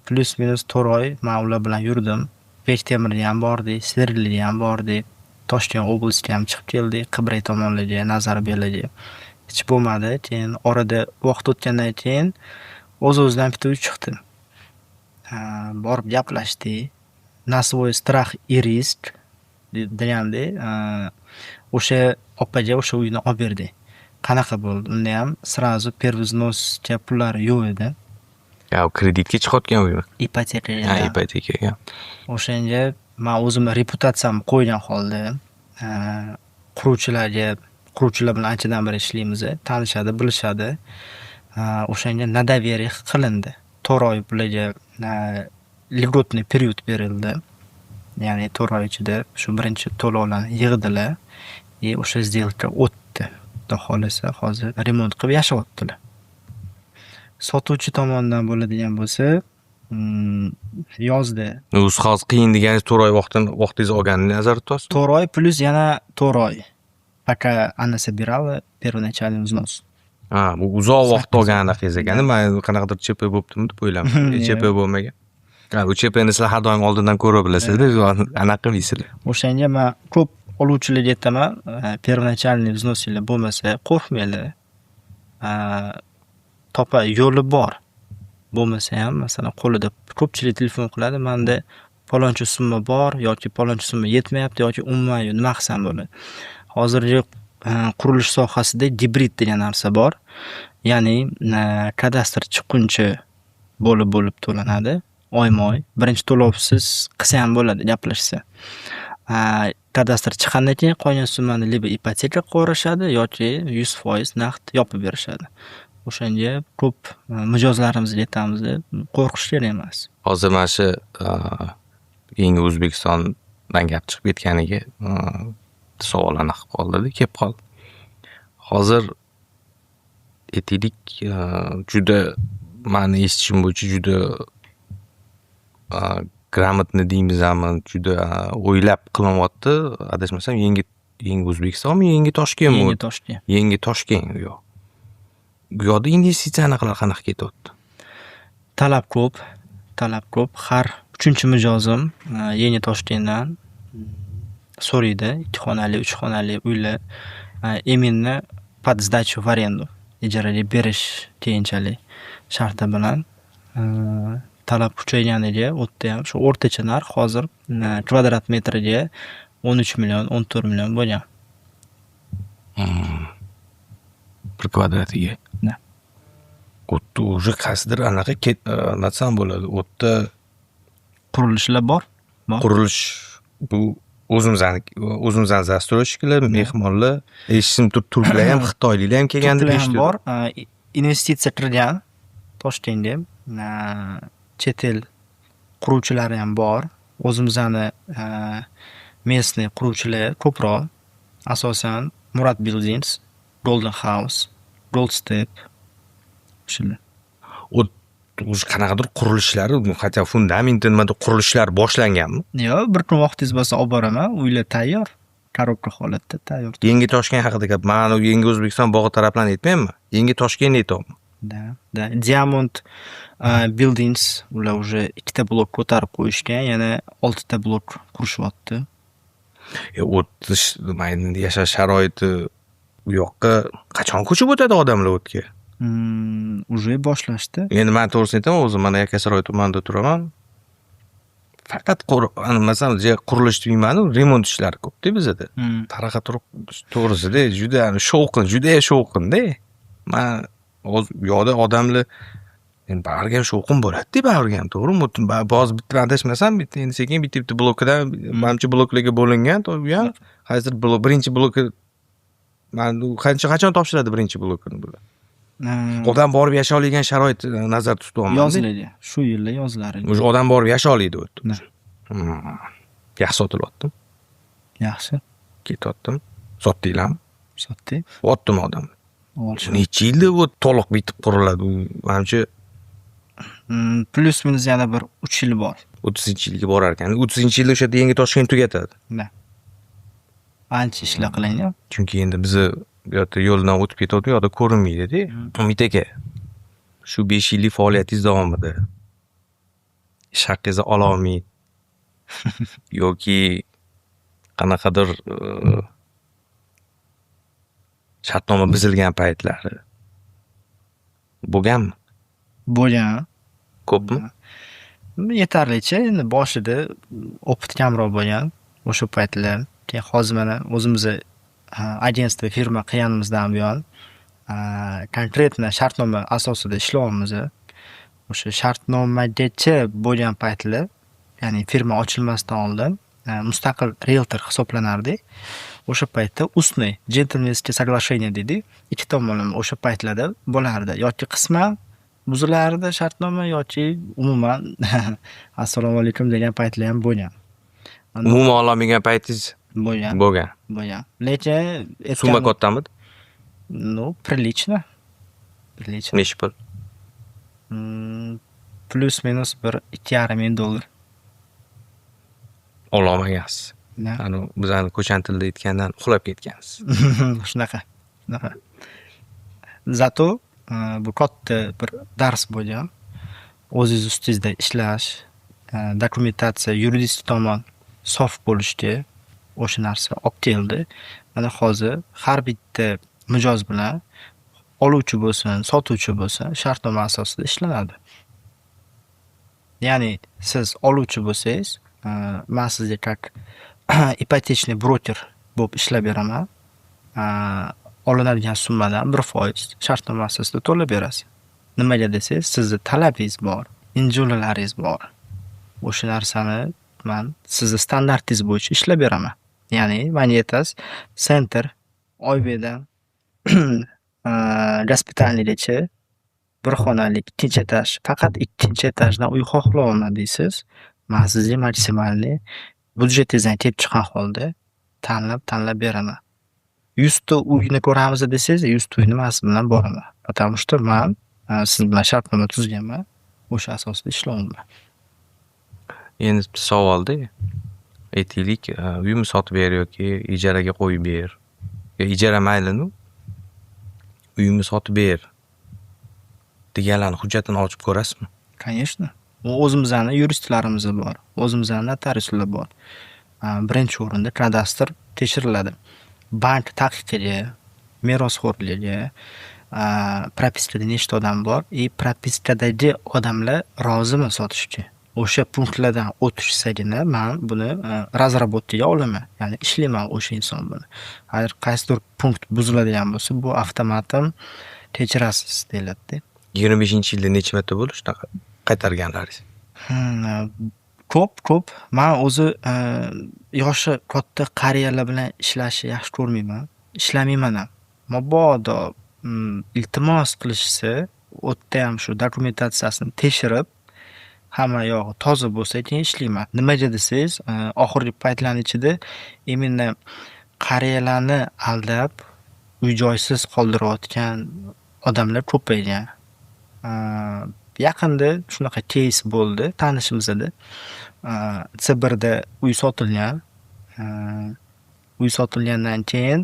B: Плюс-минус 4 oy man ular bilan yurdim. Bektemirga ham bordik, Sergeliga ham bordik, Toshkent область ga ham chiqib keldik, Qibray tomonlarga, Nazarbelaga. Hech bo'lmadi. Keyin orada vaqt o'tgandan keyin o'z-o'zidan bitta uy chiqdi. Borib gaplashdik. На свой страх и риск degandek, o'sha opaga o'sha uyni olib berdik. Qanaqa bo'ldi? Undayam сразу первый взнос ga pullari yo'q edi.
A: Ya, kreditga chiqayotgan uymi?
B: Ipotekaga.
A: Ha, ipotekaga.
B: O'shanga man o'zimni reputatsiyamni qo'ygan holda quruvchilarga, quruvchilar bilan anchadan beri ishlaymiz, tanishadi, bilishadi. O'shanga на доверие qilindi. 4 oy bularga льготный период berildi. Ya'ni 4 oy ichida shu birinchi to'lovlarni yig'dilar и o'sha сделка o'tdi. Xudo xohlasa, hozir remont qilib yashayaptilar. Sotuvchi tomondan bo'ladigan bo'lsa, yozda
A: O'zi hozir qiyin deganingiz 4 oy vaqtingizni olganini nazarda tutyapsizmi?
B: 4 oy plyus yana 4 oy. Пока она собирала первоначальный взнос.
A: Ha, bu uzoq vaqt olgan anaqangiz ekan. Man qanaqadir ЧП bo'ptimi deb o'ylabman. ЧП bo'lmagan. Ha, bu ЧП ni sizlar har doim oldindan ko'rib bilasizda, anaqa qilmaysizlar.
B: O'shanga man ko'p oluvchilarga aytaman, первоначальный взнос inglar bo'lmasa, qo'rqmanglar. Topa yo'li bor. Bo'lmasa ham, masalan, qo'lida ko'pchilik telefon qiladi, manda paloncha summa bor yoki paloncha summa yetmayapti yoki umuman yo'q, nima qilsam bo'ladi? Hozirgi qurilish sohasida gibrid degan narsa bor. Ya'ni kadastr chiqquncha bo'lib-bo'lib to'lanadi. Oyma-oy. Birinchi to'lovsiz qilsa ham bo'ladi gaplashsa. Kadastr chiqqandan keyin qolgan summani либо ipoteka qilib yuborishadi yoki 100% naqd yopib berishadi. O'shanga ko'p mijozlarimizga aytamiz, qo'rqish kerak emas.
A: Hozir mana shu Yangi O'zbekistondan gap chiqib ketganiga savol anaqa qilib qoldida, kelib qoldi. Hozir aytaylik, juda mani eshitishim bo'yicha juda грамотно deymizmi, juda o'ylab qilinyapti. Adashmasam, Yangi O'zbekistonmi, Yangi Toshkentmi?
B: Yangi Toshkent.
A: Yangi Toshkent u yoq. Bu yoqda investitsiya anaqalar qanaqa ketyapti?
B: Talab ko'p, talab ko'p. Har uchinchi mijozim Yangi Toshkentdan so'raydi. Ikki xonali, uch xonali uylar именно под сдачу в аренду, ijaraga berish keyinchalik sharti bilan. Talab kuchayganiga u yerdayam shu o'rtacha narx hozir kvadrat metriga 13 million, 14 million bo'lgan.
A: Bir kvadratiga?
B: Да.
A: U yerda уже qaysidir anaqa nima desam bo'ladi, u yerda
B: Qurilishlar bor. Bor.
A: Qurilish bu o'zimizni застройщик lar, mehmonlar, eshitishim, turklar ham, xitoyliklar ham kelgan deb
B: Turklar ham
A: eshitdim.
B: Bor. Investitsiya kirgan Toshkentga. Chet el quruvchilari ham bor. O'zimizni местный quruvchilar ko'proq. Asosan Murad Buildings, Golden House, Gold Step shular.
A: Уже qanaqadir qurilishlari, хотя fundamenti, nimadir qurilishlar boshlanganmi?
B: Yo'q, bir kun vaqtingiz bo'lsa olib boraman. Uylar tayyor. Коробка holatda tayyor.
A: Yangi Toshkent haqida gap. Man Yangi O'zbekiston bog'i taraflarni aytmayapman. Yangi Toshkentni aytyapman.
B: Да. Diamond Buildings, ular уже ikkita blok ko'tarib qo'yishgan, yana oltita blok qurishyapti.
A: E, o'tish, endi yashash sharoiti, u yoqqa qachon ko'chib o'tadi odamlar u yerga?
B: Уже boshlashdi.
A: Endi man to'g'risini aytaman, o'zim mana Yakkasaroy tumanida turaman. Faqat masalan, qurilish deymanu, remont ishlari ko'pda bizada. Taraqa turib, to'g'risida juda shovqin, juda shovqinda. Man hozir u yoqda odamlar endi baribir ham shovqin bo'ladida baribir ham, to'g'rimi? Hozir bitta, adashmasam, bitta endi sekin bitta bitta blokidan, manimcha, bloklarga bo'lingan u ham, qaysidir blok, birinchi bloki man qancha, qachon topshiradi birinchi blokini bular? Odam borib yashay oladigan sharoit nazarda tutyapman.
B: Yozlarga, shu yilda yozlari.
A: Уже odam borib yashay oladi u yerda. Yaxshi sotilyaptimi?
B: Yaxshi.
A: Ketyaptimi? Sotdinglarmi?
B: Sotdik.
A: Otdimi odamlar?
B: Olishdi.
A: Necha yilda bu to'liq bitib quriladi u, manimcha?
B: Плюс-минус yana bir 3 yil bor.
A: 30-yilga borar ekan. 30-yilda o'sha yerda Yangi Toshkent tugatadi.
B: Да. Ancha ishlar qilingan.
A: Chunki endi bizni bu yoqda yo'ldan o'tib ketyapti, u yoqda ko'rinmaydi-da. Umid aka, shu 5 yillik faoliyatingiz davomida ish haqingizni ololmay Yoki qanaqadir shartnoma buzilgan paytlari bo'lganmi?
B: Bo'lgan.
A: Ko'pmi?
B: Yetarlicha. Endi boshida опыт kamroq bo'lgan o'sha paytlar. Keyin hozir mana o'zimizni агентство, firma qilganimizdan buyon конкретно shartnoma asosida ishlayapmiz. O'sha shartnomagacha bo'lgan paytlar, ya'ni firma ochilmasdan oldin mustaqil rieltor hisoblanardik. O'sha paytda устный джентльменский соглашение deydi, ikki tomonlama o'sha paytlarda bo'lardi. Yoki qisman buzilardi shartnoma yoki umuman assalomu alaykum degan paytlar ham bo'lgan.
A: Umuman ololmagan paytingiz
B: Bo'lgan.
A: Bo'lgan.
B: Bo'lgan. Lekin
A: Summa kattamidi?
B: Ну, прилично. Прилично.
A: Nechi pul?
B: Плюс-минус bir 2,5 ming dollar.
A: Ololmagansiz.
B: Да.
A: Anavi bizani ko'chani tilida aytgandan uxlab ketgansiz.
B: Shunaqa, shunaqa. Зато bu katta bir dars bo'lgan. O'zingiz ustingizda ishlash, dokumentatsiya, yuridik tomon sof bo'lishga o'sha narsa olib keldi. Mana hozir har bitta mijoz bilan, oluvchi bo'lsin, sotuvchi bo'lsin, shartnoma asosida ishlanadi. Ya'ni siz oluvchi bo'lsangiz, man sizga как ипотечный broker bo'lib ishlab beraman. Olinadigan summadan 1% shartnoma asosida to'lab berasiz. Nimaga desangiz, sizni talabingiz bor, injulalaringiz bor. O'sha narsani man sizni standartingiz bo'yicha ishlab beraman. Ya'ni manga aytasiz: "Центр, Oybekdan Госпитальный gacha bir xonali ikkinchi etaj, faqat ikkinchi etajdan uy xohlayapman", deysiz. Man sizga максимальный byudjetingizdan kelib chiqqan holda tanlab-tanlab beraman. 100 ta uyni ko'ramiz desangiz, 100 ta uyni man siz bilan boraman. Потому что man siz bilan shartnoma tuzganman. O'sha asosida ishlayapman.
A: Endi bitta savolda. Aytaylik, uyimni sotib ber yoki ijaraga qo'yib ber. Ijara maylinu, uyimni sotib ber deganlarni hujjatini ochib ko'rasizmi?
B: Конечно. U o'zimizni yuristlarimiz bor, o'zimizni notariuslar bor. Birinchi o'rinda kadastr tekshiriladi. Bank taqiqiga, merosxo'rlikka, propiskada nechta odam bor и propiskadagi odamlar rozimi sotishga? O'sha punktlardan o'tishsagina man buni разработка ga olaman. Ya'ni ishlayman o'sha inson bilan. Agar qaysidir punkt buziladigan bo'lsa, bu avtomatim kechirasiz deyiladida.
A: 25-yilda necha marta bo'ldi shunaqa qaytarganlaringiz?
B: Ko'p, ko'p. Man o'zi yoshi katta qariyalar bilan ishlashni yaxshi ko'rmayman. Ishlamayman ham. Mabodo iltimos qilishsa, u yerdayam shu dokumentatsiyasini tekshirib, hamma yog'i toza bo'lsa keyin ishlayman. Nimaga desangiz, oxirgi paytlarni ichida именно qariyalarni aldab, uy joysiz qoldirayotgan odamlar ko'paygan. Yaqinda shunaqa кейс bo'ldi tanishimizda. C1da uy sotilgan. Uy sotilgandan keyin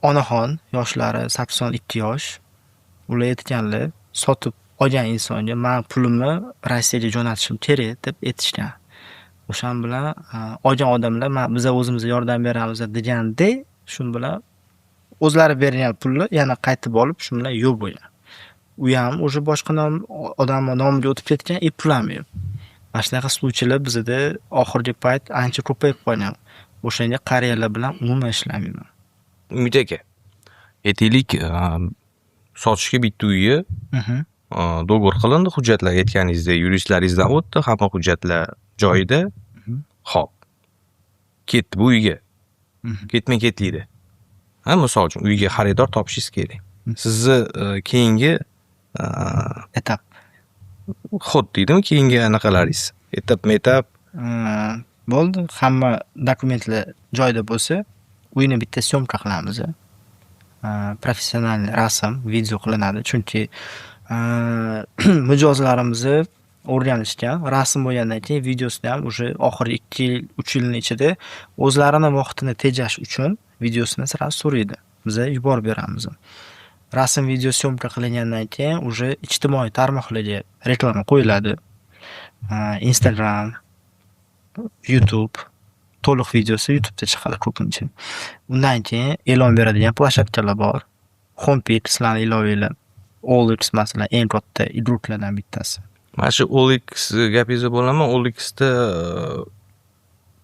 B: onaxon, yoshlari 82 yosh. Ular aytganlar, sotib olgan insonga man pulimni Rossiyaga jo'natishim kerak deb aytishgan. O'shan bilan olgan odamlar man biza o'zimiz yordam beramiz degandek, shu bilan o'zlari bergan pulni yana qaytib olib, shu bilan yo'q bo'lgan. Uyam уже boshqa nom odamni nomiga o'tib ketgan и pul ham yo'q. Mana shunaqa случай lar bizada oxirgi payt ancha ko'payib qolgan. O'shanga qariyalar bilan umuman ishlamayman.
A: Umid aka, aytaylik, sotishga bitta uyni договор qilindi, hujjatlar aytganingizdek yuristlaringizdan o'tdi, hamma hujjatlar joyida. Xo'p. Ketdi bu uyga. Ketma-ketlikda. Ha, misol uchun uyga xaridor topishingiz kerak. Sizni keyingi
B: Этап.
A: Ход deydimi, keyingi anaqalaringiz? Etapma-etap.
B: Bo'ldi. Hamma dokumentlar joyida bo'lsa, uyni bitta съёмка qilamiz. Professional rasm, video qilinadi. Chunki mijozlarimizni o'rganishgan. Rasm bo'lgandan keyin videosini ham уже oxirgi 2 yil, 3 yilni ichida o'zlarini vaqtini tejash uchun videosini сразу so'raydi. Biza yuborib beramiz. Rasm, video съёмка qilingandan keyin уже ijtimoiy tarmoqlarga reklama qo'yiladi. Instagram, YouTube. To'liq videosi YouTubeda chiqadi ko'pincha. Undan keyin e'lon beradigan площадка lar bor. Homepick sizlarni ilovanglar. OLX, masalan, eng katta игрок lardan bittasi.
A: Mana shu OLX gapingizga bo'laman. OLXda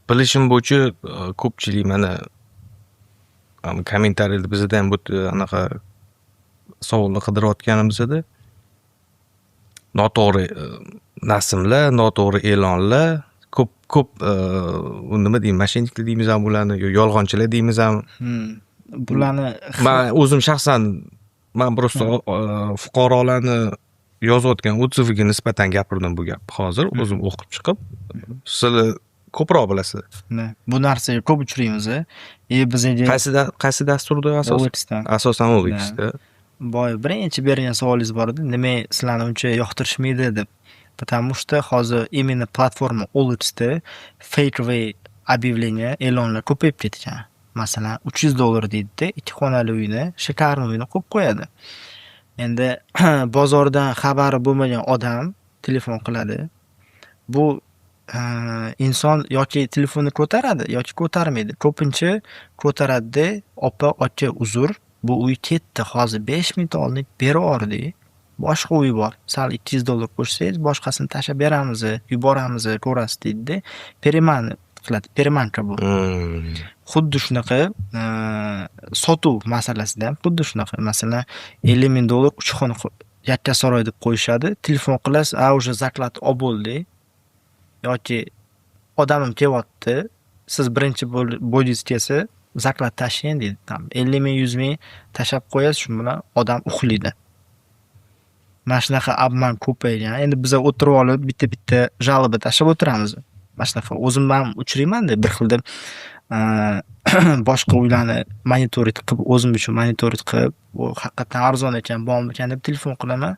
A: bilishim bo'yicha ko'pchilik mana kommentariyada bizada ham bu anaqa savollar qidirayotganimizda noto'g'ri rasmlar, noto'g'ri e'lonlar ko'p ko'p. Nima deymiz, мошенник lar deymizmi bularni yo yolg'onchilar deymizmi?
B: Bularni
A: Man o'zim shaxsan, man просто fuqarolarni yozayotgan отзыв iga nisbatan gapirdim bu gapni hozir o'zim o'qib chiqib. Sizlar ko'proq bilasizlar.
B: Bu narsaga ko'p uchraymiz. И bizaga
A: Qaysi dasturda asosan?
B: OLXdan.
A: Asosan OLXda.
B: Boya birinchi bergan savolingiz bor edi, nima sizlarni uncha yoqtirishmaydi deb. Потому что hozir именно platforma OLXda фейковый объявление, e'lonlar ko'payib ketgan. Masalan, $300 deydida, ikki xonali uyni, шикарный uyni qo'yib qo'yadi. Endi bozordan xabari bo'lmagan odam telefon qiladi. Bu inson yoki telefonni ko'taradi, yoki ko'tarmaydi. Ko'pincha ko'taradida: "Opa, aka, uzr, bu uy ketdi, hozir 5 minut oldin bervordik. Boshqa uy bor. Sal $200 qo'shsangiz, boshqasini tashlab beramiz, yuboramiz, ko'rasiz", deydida. Переман qiladi. Переманка bu. Xuddi shunaqa sotuv masalasida ham xuddi shunaqa. Masalan, $50 000 uch xona yakkasaroy deb qo'yishadi. Telefon qilasiz, "A, уже заклад olib bo'ldik" yoki "Odamim kelyapti, siz birinchi bo'lgingiz kelsa, заклад tashlang", deydi. Там 50 000, 100 000 tashlab qo'yasiz, shu bilan odam uxlaydi. Mana shunaqa обман ko'paygan. Endi biza o'tirib olib bitta-bitta жалоба tashlab o'tiramiz. Mana shunaqa o'zim ham uchraymanda bir xilda, boshqa uylarni мониторить qilib, o'zim uchun мониторить qilib, bu haqiqatdan arzon ekan, bormikan deb telefon qilaman.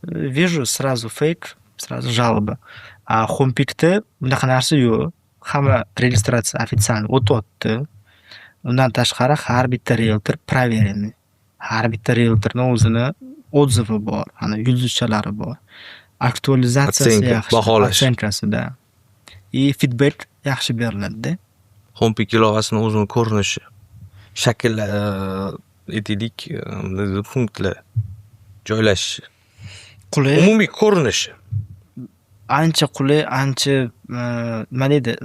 B: Вижу сразу фейк, сразу жалоба. A Homepickda bunaqa narsa yo'q. Hamma registratsiya официально o'tyapti. Undan tashqari, har bitta rieltor проверенный. Har bitta rieltorni o'zini отзыв i bor, ana yulduzchalari bor. Aktualizatsiyasi
A: Оценка,
B: yaxshi,
A: baholash.
B: Оценка sida. И feedback yaxshi beriladi-da.
A: Homepick ilovasini o'zini ko'rinishi, shakl, aytaylik, punktlar joylashishi.
B: Qulay.
A: Umumiy ko'rinishi.
B: Ancha qulay, ancha, nima deydi,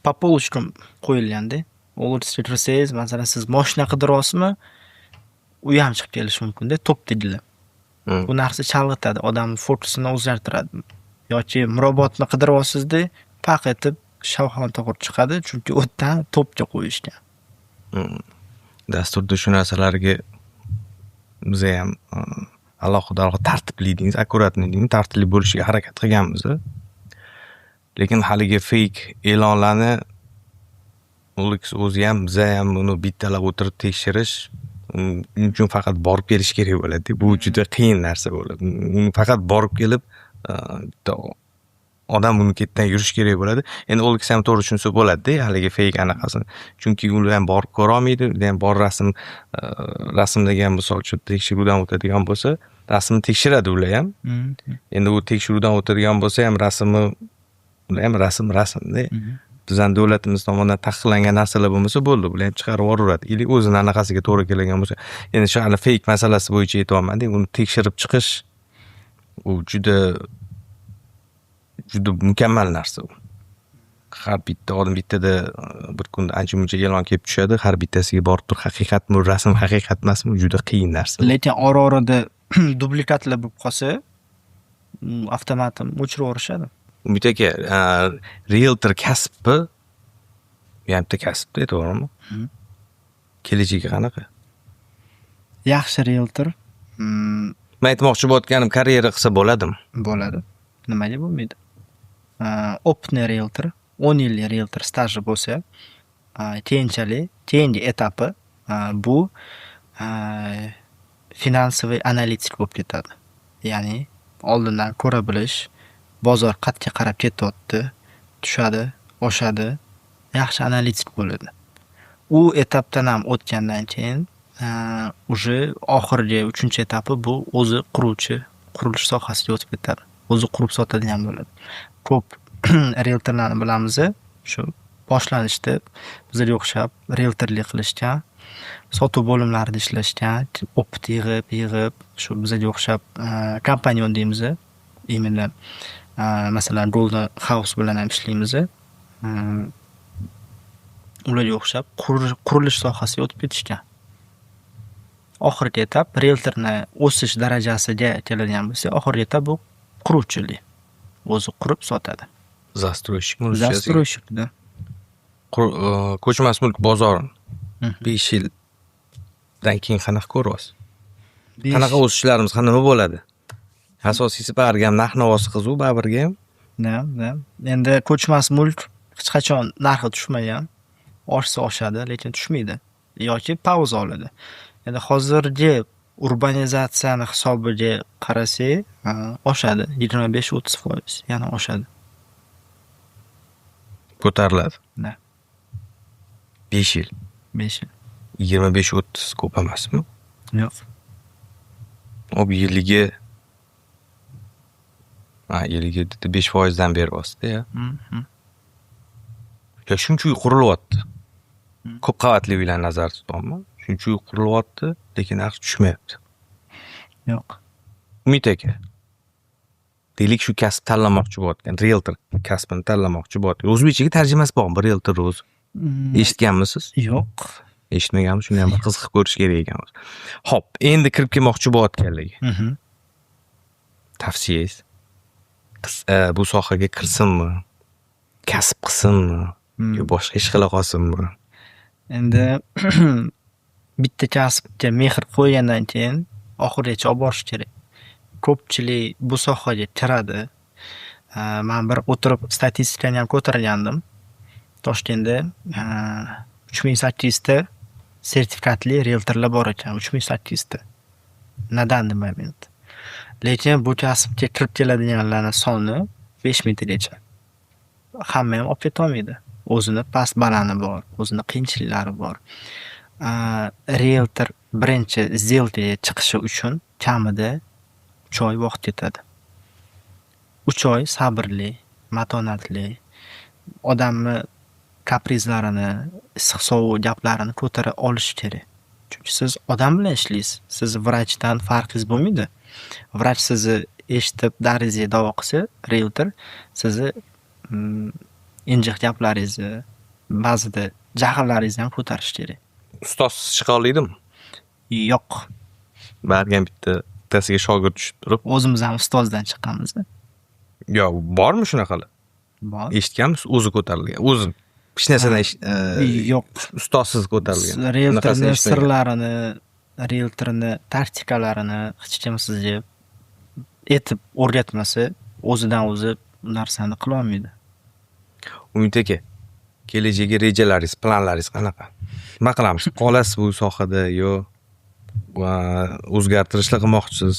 B: по полочкам qo'yilganda. OLXga kirsangiz, masalan, siz moshina qidiryapsizmi, u ham chiqib kelishi mumkinda, topdagilar. Bu narsa chalg'itadi, odamni fokusini o'zgartiradi. Yoki Mirobodni qidiryapsizda, paq etib Shayxontohur chiqadi, chunki u yerdan topga qo'yishgan.
A: Dasturda shu narsalarga bizayam alohida alohida tartibli deymiz, аккуратный deymiz, tartibli bo'lishga harakat qilganmiz. Lekin haligi fake e'lonlarni OLX o'zi ham, bizayam uni bittalab o'tirib tekshirish, uning uchun faqat borib kelish kerak bo'ladi. Bu juda qiyin narsa bo'ladi. Uni faqat borib kelib, bitta odam uni ketidan yurish kerak bo'ladi. Endi OLX ham to'g'ri tushunsa bo'ladida haligi fake anaqasini. Chunki ular ham borib ko'rolmaydi, ular ham bor rasm, rasmdagi ham, misol uchun, tekshiruvdan o'tadigan bo'lsa, rasmni tekshiradi ular ham. Endi u tekshiruvdan o'tadigan bo'lsa ham rasmni ular ham, rasm rasmda. Bizani davlatimiz tomonidan taqiqlangan narsalar bo'lmasa bo'ldi, bular ham chiqarib yuboraveradi. Или o'zini anaqasiga to'g'ri kelgan bo'lsa. Endi shu hali fake masalasi bo'yicha aytyapmanda, uni tekshirib chiqish u juda juda mukammal narsa u. Har bitta odam bittada bir kunda ancha muncha e'lon kelib tushadi, har bittasiga borib turib haqiqatmi, rasm haqiqat emasmi, juda qiyin narsa.
B: Lekin ora-orada dublikatlar bo'lib qolsa, avtomatim o'chirib yuborishadi.
A: Umid aka, rieltor kasbi bu ham bitta kasbda, to'g'rimi? Kelajagi qanaqa?
B: Yaxshi rieltor
A: Man aytmoqchi bo'layotganim, karyera qilsa bo'ladimi?
B: Bo'ladi. Nimaga bo'lmaydi? Опытный rieltor, 10 yillik rieltor staji bo'lsa, keyinchalik keyingi etapi bu финансовый analitik bo'lib ketadi. Ya'ni oldindan ko'ra bilish, bozor qayerga qarab ketyapti, tushadi, oshadi, yaxshi analitik bo'ladi. U etapdan ham o'tgandan keyin уже oxirgi uchinchi etapi bu o'zi quruvchi, qurilish sohasiga o'tib ketadi. O'zi qurib sotadigan bo'ladi. Ko'p Rieltorlarni bilamiz. Shu boshlanishda bizlarga o'xshab rieltorlik qilishgan, sotuv bo'limlarida ishlashgan, опыт yig'ib yig'ib shu bizlarga o'xshab компаньон deymiz. Именно, masalan, Golden House bilan ham ishlaymiz. Ularga o'xshab qurilish sohasiga o'tib ketishgan. Oxirgi etap, rieltorni o'sish darajasiga keladigan bo'lsak, oxirgi etap bu quruvchilik. O'zi qurib sotadi.
A: Застройщик mi ruschasi?
B: Застройщик, да.
A: Ko'chmas mulk bozorini 5 yildan keyin qanaqa ko'ryapsiz? Qanaqa o'sishlarimiz, nima bo'ladi? Asosiysi, bariga ham narx navosi qiziq, baribirga ham.
B: Да. Endi ko'chmas mulk hech qachon narxi tushmagan. Oshsa oshadi, lekin tushmaydi yoki pauza oladi. Endi hozirgi urbanizatsiyani hisobiga qarasak, oshadi. 25-30% yana oshadi.
A: Ko'tariladi.
B: Да.
A: 5 yil.
B: 5 yil.
A: 25-30 ko'p emasmi?
B: Yo'q.
A: Hop, yiliga, ha, yiliga 5%dan beryapsizda, ya. Ya shuncha uy qurilyapti. Ko'p qavatli uylarni nazarda tutyapman. Shuncha uy qurilyapti, lekin narx tushmayapti.
B: Yo'q.
A: Umid aka, deylik, shu kasb tanlamoqchi bo'layotgan, rieltor kasbini tanlamoqchi bo'layotgan. O'zbekchaga tarjimasi bormi rieltor o'zi? Eshitganmisiz?
B: Yo'q.
A: Eshitmaganmiz, shuni ham bir qiziqib ko'rish kerak ekan. Xo'p, endi kirib kelmoqchi bo'layotganlarga tavsiyangiz? Bu sohaga kirsinmi? Kasb qilsinmi? Yo boshqa ish qila qolsinmi?
B: Endi bitta kasbga mehr qo'ygandan keyin oxirigacha olib borish kerak. Ko'pchilik bu sohaga kiradi. Man bir o'tirib statistikani ham ko'targandim. Toshkentda 3800 ta sertifikatli rieltorlar bor ekan, 3800 ta. На данный момент. Lekin bu kasbga kirib keladiganlarni soni 5000 tagacha. Hammayam olib ketolmaydi. O'zini past balani bor, o'zini qiyinchiliklari bor. Rieltor birinchi сделка ga chiqishi uchun kamida 3 oy vaqt ketadi. 3 oy sabrli, matonatli, odamni kaprizlarini, issiq sovuq gaplarini ko'tara olishi kerak. Chunki siz odam bilan ishlaysiz. Siz vrachdan farqingiz bo'lmaydi. Vrach sizni eshitib, dardingizga davo qilsa, rieltor sizni injiq gaplaringizni, ba'zida jahllaringizni ham ko'tarishi kerak.
A: Ustozsiz chiqa oladimi?
B: Yo'q.
A: Bariga ham bittasiga shogird tushib turib.
B: O'zimiz ham ustozdan chiqqanmiz.
A: Yo, bormi shunaqalar?
B: Bor.
A: Eshitganmisiz, o'zi ko'tarilgan, o'zi hech narsadan
B: Yo'q.
A: ustozsiz ko'tarilgan?
B: Rieltorni
A: Bunaqasini eshitmagan.
B: sirlarini, rieltorni taktikalarini hech kim sizga aytib o'rgatmasa, o'zidan o'zi bu narsani qilolmaydi.
A: Umid aka, kelajagi rejalaringiz, planlaringiz qanaqa? Nima qilamiz? Qolasiz bu sohada yo va o'zgartirishlar qilmoqchisiz?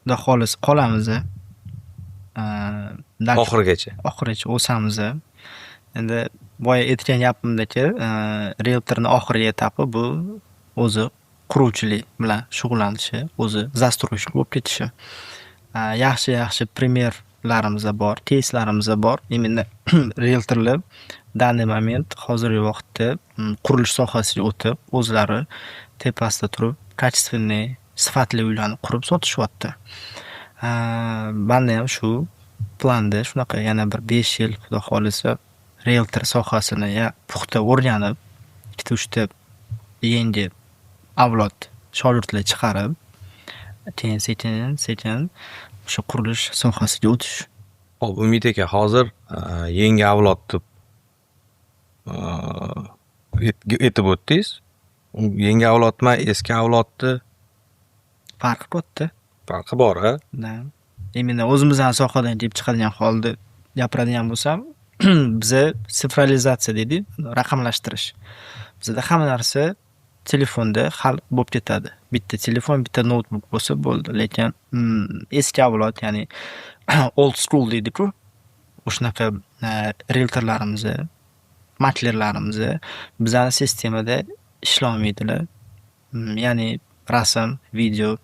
B: Xudo xohlasa, qolamiz.
A: Oxirigacha.
B: Oxirigacha o'samiz. Endi boya aytgan gapimdaki, rieltorni oxirgi etapi bu o'zi quruvchilik bilan shug'ullanishi, o'zi застройщик bo'lib ketishi. Yaxshi yaxshi пример larimiz bor, keyslarimiz bor. Именно rieltorlar данный момент, hozirgi vaqtda qurilish sohasiga o'tib, o'zlari tepasida turib, качественный, sifatli uylarni qurib sotishyapti. Manda ham shu planda shunaqa, yana bir 5 yil, Xudo xohlasa, rieltor sohasini puxta o'rganib, ikkita uchta yangi avlod shogirdlar chiqarib, keyin sekin sekin o'sha qurilish sohasiga o'tish.
A: Xo'p, Umid aka, hozir yangi avlod deb aytib o'tdingiz. Yangi avlodmi, eski avlodni
B: Farqi katta.
A: Farqi bor, a?
B: Да. Именно o'zimizni sohadan kelib chiqadigan holda gapiradigan bo'lsam, biza цифровизация deydi, raqamlashtirish. Bizada hamma narsa telefonda hal bo'lib ketadi. Bitta telefon, bitta noutbuk bo'lsa bo'ldi. Lekin eski avlod, ya'ni old school deydi-ku, o'shanaqa rieltorlarimiz, maklerlarimiz bizani sistemada ishlolmaydilar. Ya'ni rasm, video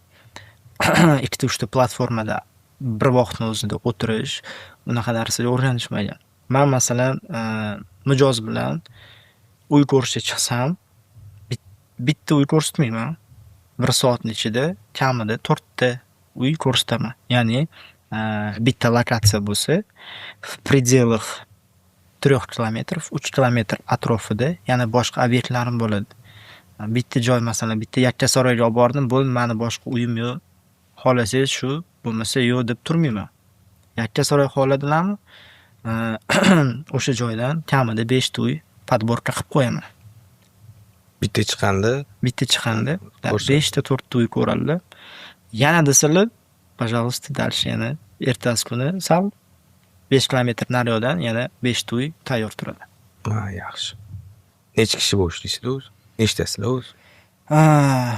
B: ikkita uchta platformada Bir vaqtni o'zida o'tirish, unaqa narsaga o'rganishmagan. Man, masalan, mijoz bilan uy ko'rishga chiqsam, bitta uy ko'rsatmayman. Bir soatni ichida kamida to'rtta uy ko'rsataman. Ya'ni bitta lokatsiya bo'lsa, в пределах 3 километров, 3 kilometr atrofida yana boshqa obyektlarim bo'ladi. Bitta joy, masalan, bitta Yakkasaroyga olib bordim, bo'ldi, mani boshqa uyim yo'q. Xohlasangiz shu, bo'lmasa yo'q deb turmayman. Yakkasaroy xohladilarmi? O'sha joydan kamida beshta uy подборка qilib qo'yaman.
A: Bitta chiqqanda
B: Bitta chiqqanda
A: ko'rsat.
B: beshta, to'rtta uy ko'radilar. Yana desalar, пожалуйста, дальше yana ertasi kuni sal 5 kilometr nariyoqdan yana beshta uy tayyor turadi.
A: Ha, yaxshi. Necha kishi bo'lib ishlaysizlar o'zi? Nechtasizlar o'zi?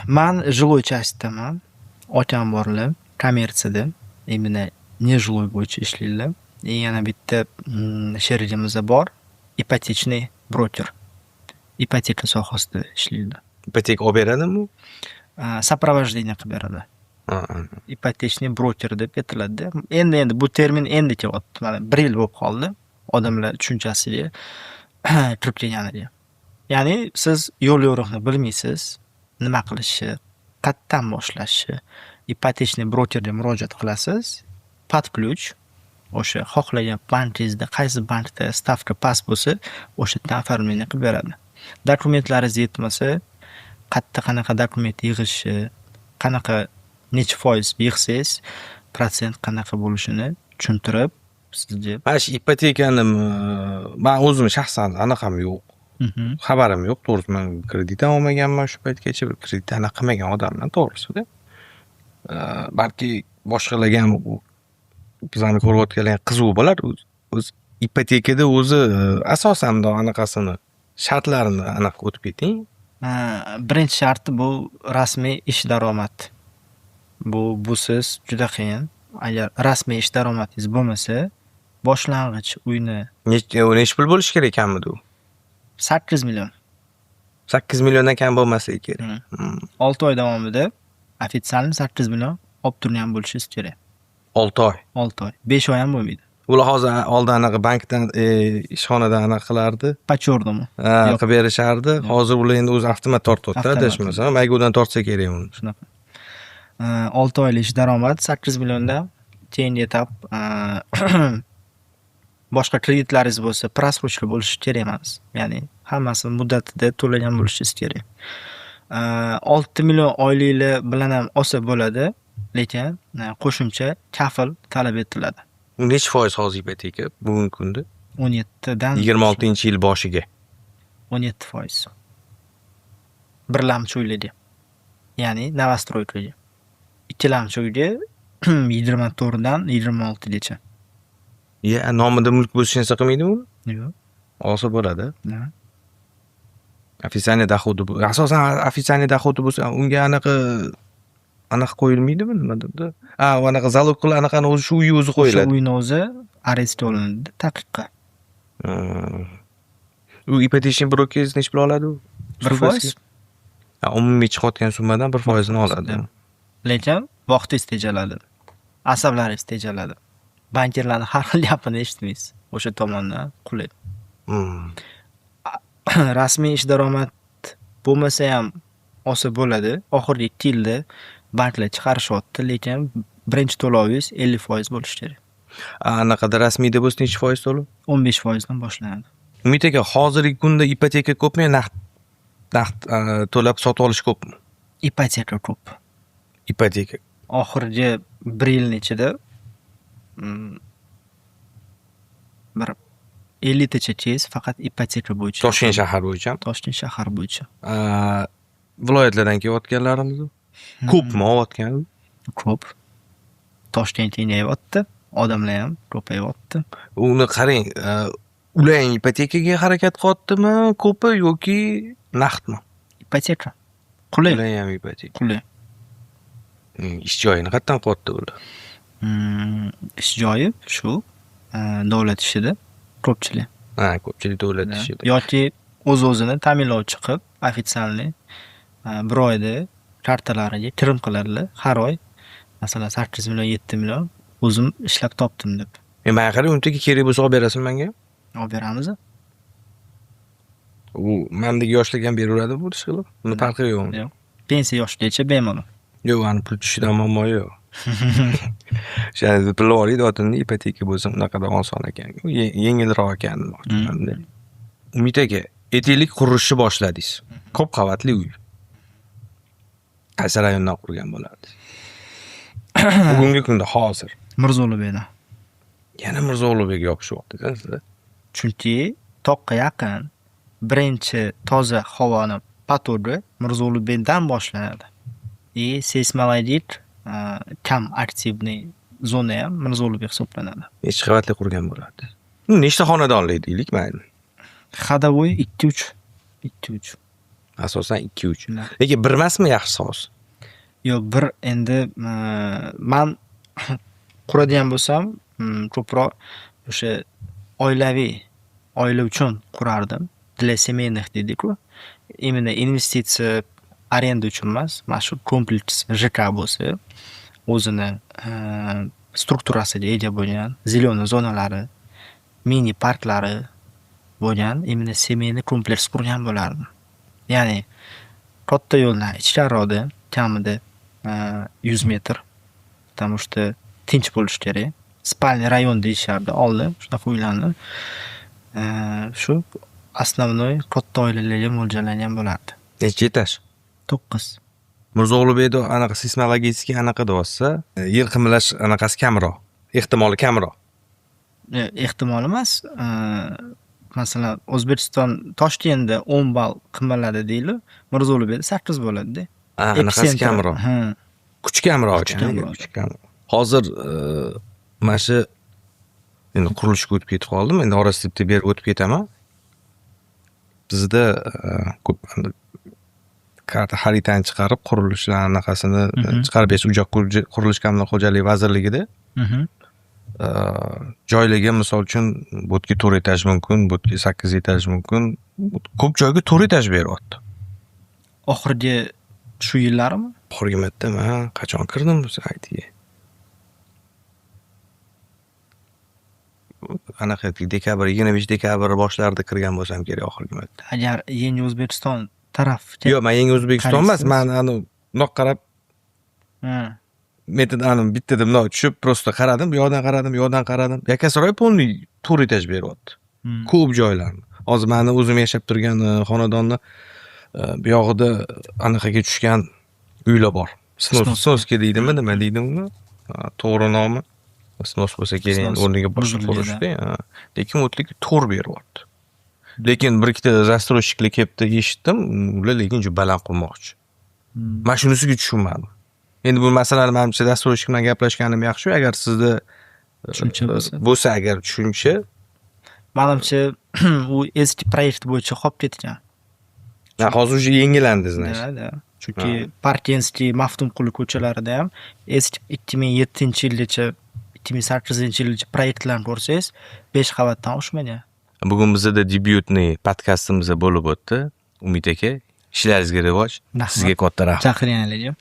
B: Man жилой часть daman. Akam borlar kommertsiyada, именно нежилой bo'yicha ishlaydilar. И yana bitta sherigimiz bor, ипотечный broker. Ipoteka sohasida ishlaydilar.
A: Ipoteka olib beradimi u?
B: Сопровождение qilib beradi. Ипотечный broker deb aytiladi-da. Endi bu termin endi kelyapti. Mana bir yil bo'lib qoldi odamlar tushunchasiga kirib kelganiga. Ya'ni siz yo'l yo'riqni bilmaysiz, nima qilishni, qayerdan boshlashni. Ипотечный brokerga murojaat qilasiz. Под ключ o'sha xohlagan bankingizda, qaysi bankda stavka past bo'lsa, o'sha yerdan оформление qilib beradi. Dokumentlaringiz yetmasa, qayerda qanaqa dokument yig'ishni, qanaqa, necha foiz yig'sangiz, protsent qanaqa bo'lishini tushuntirib sizga.
A: Mana shu ipotekani man o'zim shaxsan anaqam yo'q. Xabarim yo'q, to'g'risi, man kredit ham olmaganman shu paytgacha, bir kredit anaqa qilmagan odamman, to'g'risida. Balki boshqalarga ham, bizani ko'rayotganlar ham qiziq bo'lar. O'zi ipotekada o'zi asosan bundoq anaqasini, shartlarini aniq o'tib keting.
B: Birinchi sharti bu rasmiy ish daromad. Bu busiz juda qiyin. Agar rasmiy ish daromadingiz bo'lmasa, boshlang'ich uyni
A: Nechi pul bo'lishi kerak kamida u?
B: 8 million.
A: 8 milliondan kam bo'lmasligi kerak.
B: 6 oy davomida официально 8 million olib turgan bo'lishingiz kerak.
A: 6 oy.
B: 6 oy. 5 oy ham bo'lmaydi.
A: Ular hozir oldin anaqa bankdan, ishxonadan anaqa qilardi.
B: По черному.
A: Ha,
B: Yo'q.
A: qilib berishardi. Hozir ular endi o'zi avtomat tortyapti,
B: Avtomat.
A: adashmasam. Maygodan tortsa kerak uni.
B: Shunaqa. 6 oylik ish daromad 8 milliondan, keyingi etap boshqa kreditlaringiz bo'lsa, просрочка bo'lishi kerak emas. Ya'ni hammasi muddatida to'lagan bo'lishingiz kerak. 6 million oyliklar bilan ham olsa bo'ladi, lekin qo'shimcha kafil talab etiladi.
A: Nechi foiz hozir ipoteka bugungi kunda?
B: 17dan.
A: 26-yil boshiga.
B: 17%. Birlamchi uylarga. Ya'ni новостройка ga. Ikkilamchi uyga 24dan 26gacha.
A: Ya, nomida mulk bo'lsa, hech narsa qilmaydimi uni?
B: Yo'q.
A: Olsa bo'ladi.
B: Да.
A: Официальный доход i bu. Asosan официальный доход i bo'lsa, unga anaqa anaqa qo'yilmaydimi, nimadirda? Ha, u anaqa залог qilib, anaqani o'zi, shu uyi o'zi
B: O'sha
A: qo'yiladi.
B: Uyni o'zi arestga olinadi taqiqqa.
A: U ипотечный brokeringiz nechi pul oladi u?
B: 1%.
A: Ha, umumiy chiqayotgan summadan 1 foizini oladi.
B: Lekin vaqtingiz tejaladi. Asablaringiz tejaladi. Bankirlarni har xil gapini eshitmaysiz. O'sha tomondan qulay. Rasmiy ish daromad bo'lmasa ham olsa bo'ladi. Oxirgi 2 yilda banklar chiqarishyapti, lekin birinchi to'lovingiz 50% bo'lishi kerak.
A: Anaqada, rasmiyda bo'lsa, nechi foiz to'lov?
B: 15 foizdan boshlanadi.
A: Umid aka, hozirgi kunda ipoteka ko'pmi yo naqd to'lab sotib olish ko'pmi?
B: Ipoteka ko'p.
A: Ipoteka.
B: Oxirgi bir yilni ichida bir 50 tacha кейs faqat ipoteka bo'yicha.
A: Toshkent shahar bo'yicha.
B: Toshkent shahari bo'yicha.
A: Viloyatlardan kelayotganlarimiz ko'pmi olayotgan?
B: Ko'p. Toshkent kengayyapti, odamlar ham ko'payyapti.
A: Uni qarang, ular ham ipotekaga harakat qilyaptimi ko'pi yoki naqdmi?
B: Ipoteka. Qulay.
A: Ular ham ipoteka.
B: Qulay.
A: Ish joyini qayerdan qilyapti bular?
B: Ish joyi shu davlat ishida ko'pchilik.
A: Ha, ko'pchilik davlat ishida.
B: Yoki o'z-o'zini ta'minlovchi qilib, официальный bir oyda kartalariga kirim qiladilar. Har oy, masalan, 8 million, 7 million. O'zim ishlab topdim deb.
A: E, manga qarang, Umid aka, kerak bo'lsa olib berasizmi menga?
B: Olib beramiz.
A: U mandagi yoshlarga ham beraveradi bu ish qilib. Uni farqi yo'q.
B: Yo'q. Pensiya yoshigacha bemalol.
A: Yo'q, ani pul tushishidan muammo yo'q. O'sha pul olaydi, otimni ipoteka bo'lsa unaqada oson ekan. Yengilroq ekan demoqchiman. Umid aka, aytaylik, qurilishni boshladingiz. Ko'p qavatli uy. Qaysi rayondan qurgan bo'lardingiz? Bugungi kunda, hozir.
B: Mirzo Ulug'bekdan.
A: Yana Mirzo Ulug'bekka yopishyapti sizda.
B: Chunki toqqa yaqin, birinchi toza havoni поток i Mirzo Ulug'bekdan boshlanadi. И сейсмологик kam активный zona ham Mirzo Ulug'bek hisoblanadi.
A: Necha qavatli qurgan bo'lardingiz? Nechta xonadonli deylik, mayli.
B: Ходовой 2-3. 2-3.
A: Asosan 2-3. Lekin bir emasmi yaxshisi hozir?
B: Yo'q, bir endi man quradigan bo'lsam, ko'proq o'sha oilaviy, oila uchun qurardim. Для семейных deydi-ku. Именно investitsiya, arenda uchun emas, mana shu kompleks ЖК bo'lsa, o'zini strukturasiga ega bo'lgan, зелёный zonalari, mini parklari bo'lgan именно семейный kompleks qurgan bo'lardim. Ya'ni katta yo'ldan ichkariroqda, kamida 100 metr. Потому что tinch bo'lishi kerak. Спальный район deyishardi oldin shunaqa uylarni. Shu основной katta oilalarga mo'ljallangan bo'lardi.
A: Necha etaj?
B: 9.
A: Mirzo Ulug'bekda anaqa сейсмологический anaqa deyapsiz, yer qimirlash anaqasi kamroq, ehtimoli kamroq.
B: Ehtimol emas. Masalan, O'zbekiston Toshkentda 10 ball qimirladi deylik, Mirzo Ulug'bekda 8 bo'ladi-da.
A: Ha, anaqasi kamroq.
B: Ha.
A: Kuchi kamroq
B: Kuchi
A: ekan,
B: kamroq.
A: Kuchi kamroq. Hozir mana shu endi qurilishga o'tib ketib qoldim. Endi orasida bitta berib o'tib ketaman. Bizda ko'p karta xaritani chiqarib, qurilishlar anaqasini chiqarib berish uy-joy qurilish kommunal xo'jaligi vazirligida joylarga, misol uchun, bu yerga 4 etaj mumkin, bu yerga 8 etaj mumkin. Ko'p joyga 4 etaj beryapti.
B: Oxirgi shu yillarimi?
A: Oxirgi marta man qachon kirdim bu saytiga? Anaqa dekabr, 25 dekabr boshlarida kirgan bo'lsam kerak oxirgi marta.
B: Agar Yangi O'zbekiston tarafga
A: Yo'q, man Yangi O'zbekiston emas,
B: qaraysiz.
A: Man ani bundoq qarab metod ani bittada bundoq tushib, просто qaradim, bu yoqdan qaradim, bu yoqdan qaradim. Yakkasaroy полный 4 etaj beryapti. Ko'p joylarni. Hozir mani o'zim yashab turgan xonadonni bu yog'ida anaqaga tushgan uylar bor. Снос,
B: Снос.
A: Сноска deydimi, nima deydi uni? To'g'ri nomi. Снос bo'lsa kerak,
B: Снос.
A: o'rniga boshqa
B: Buzilgan.
A: qurishdi. Ha. Lekin u yerga 4 beryapti. Lekin bir ikkita застройщик lar kelibdi, eshitdim, ular lekin juda baland qurmoqchi. Man shunisiga tushunmadim. Endi bu masalani manimcha застройщик bilan gaplashganim yaxshi, agar sizda
B: Tushuncha bo'lsa.
A: Bo'lsa agar tushuncha.
B: Manimcha, u eski proyekt bo'yicha qolib ketgan.
A: Ha, hozir уже yengilandi, значит.
B: Да. Chunki Parkentskiy, Maftumquli ko'chalarida ham eski 2007-yilgacha, 2008-yilgacha proyektlarni ko'rsangiz, 5 qavatdan oshmagan.
A: Bugun bizda дебютный podkastimiz bo'lib o'tdi. Umid aka, ishlaringizga rivoj.
B: Rahmat.
A: Sizga katta rahmat.
B: Chaqirganingiz.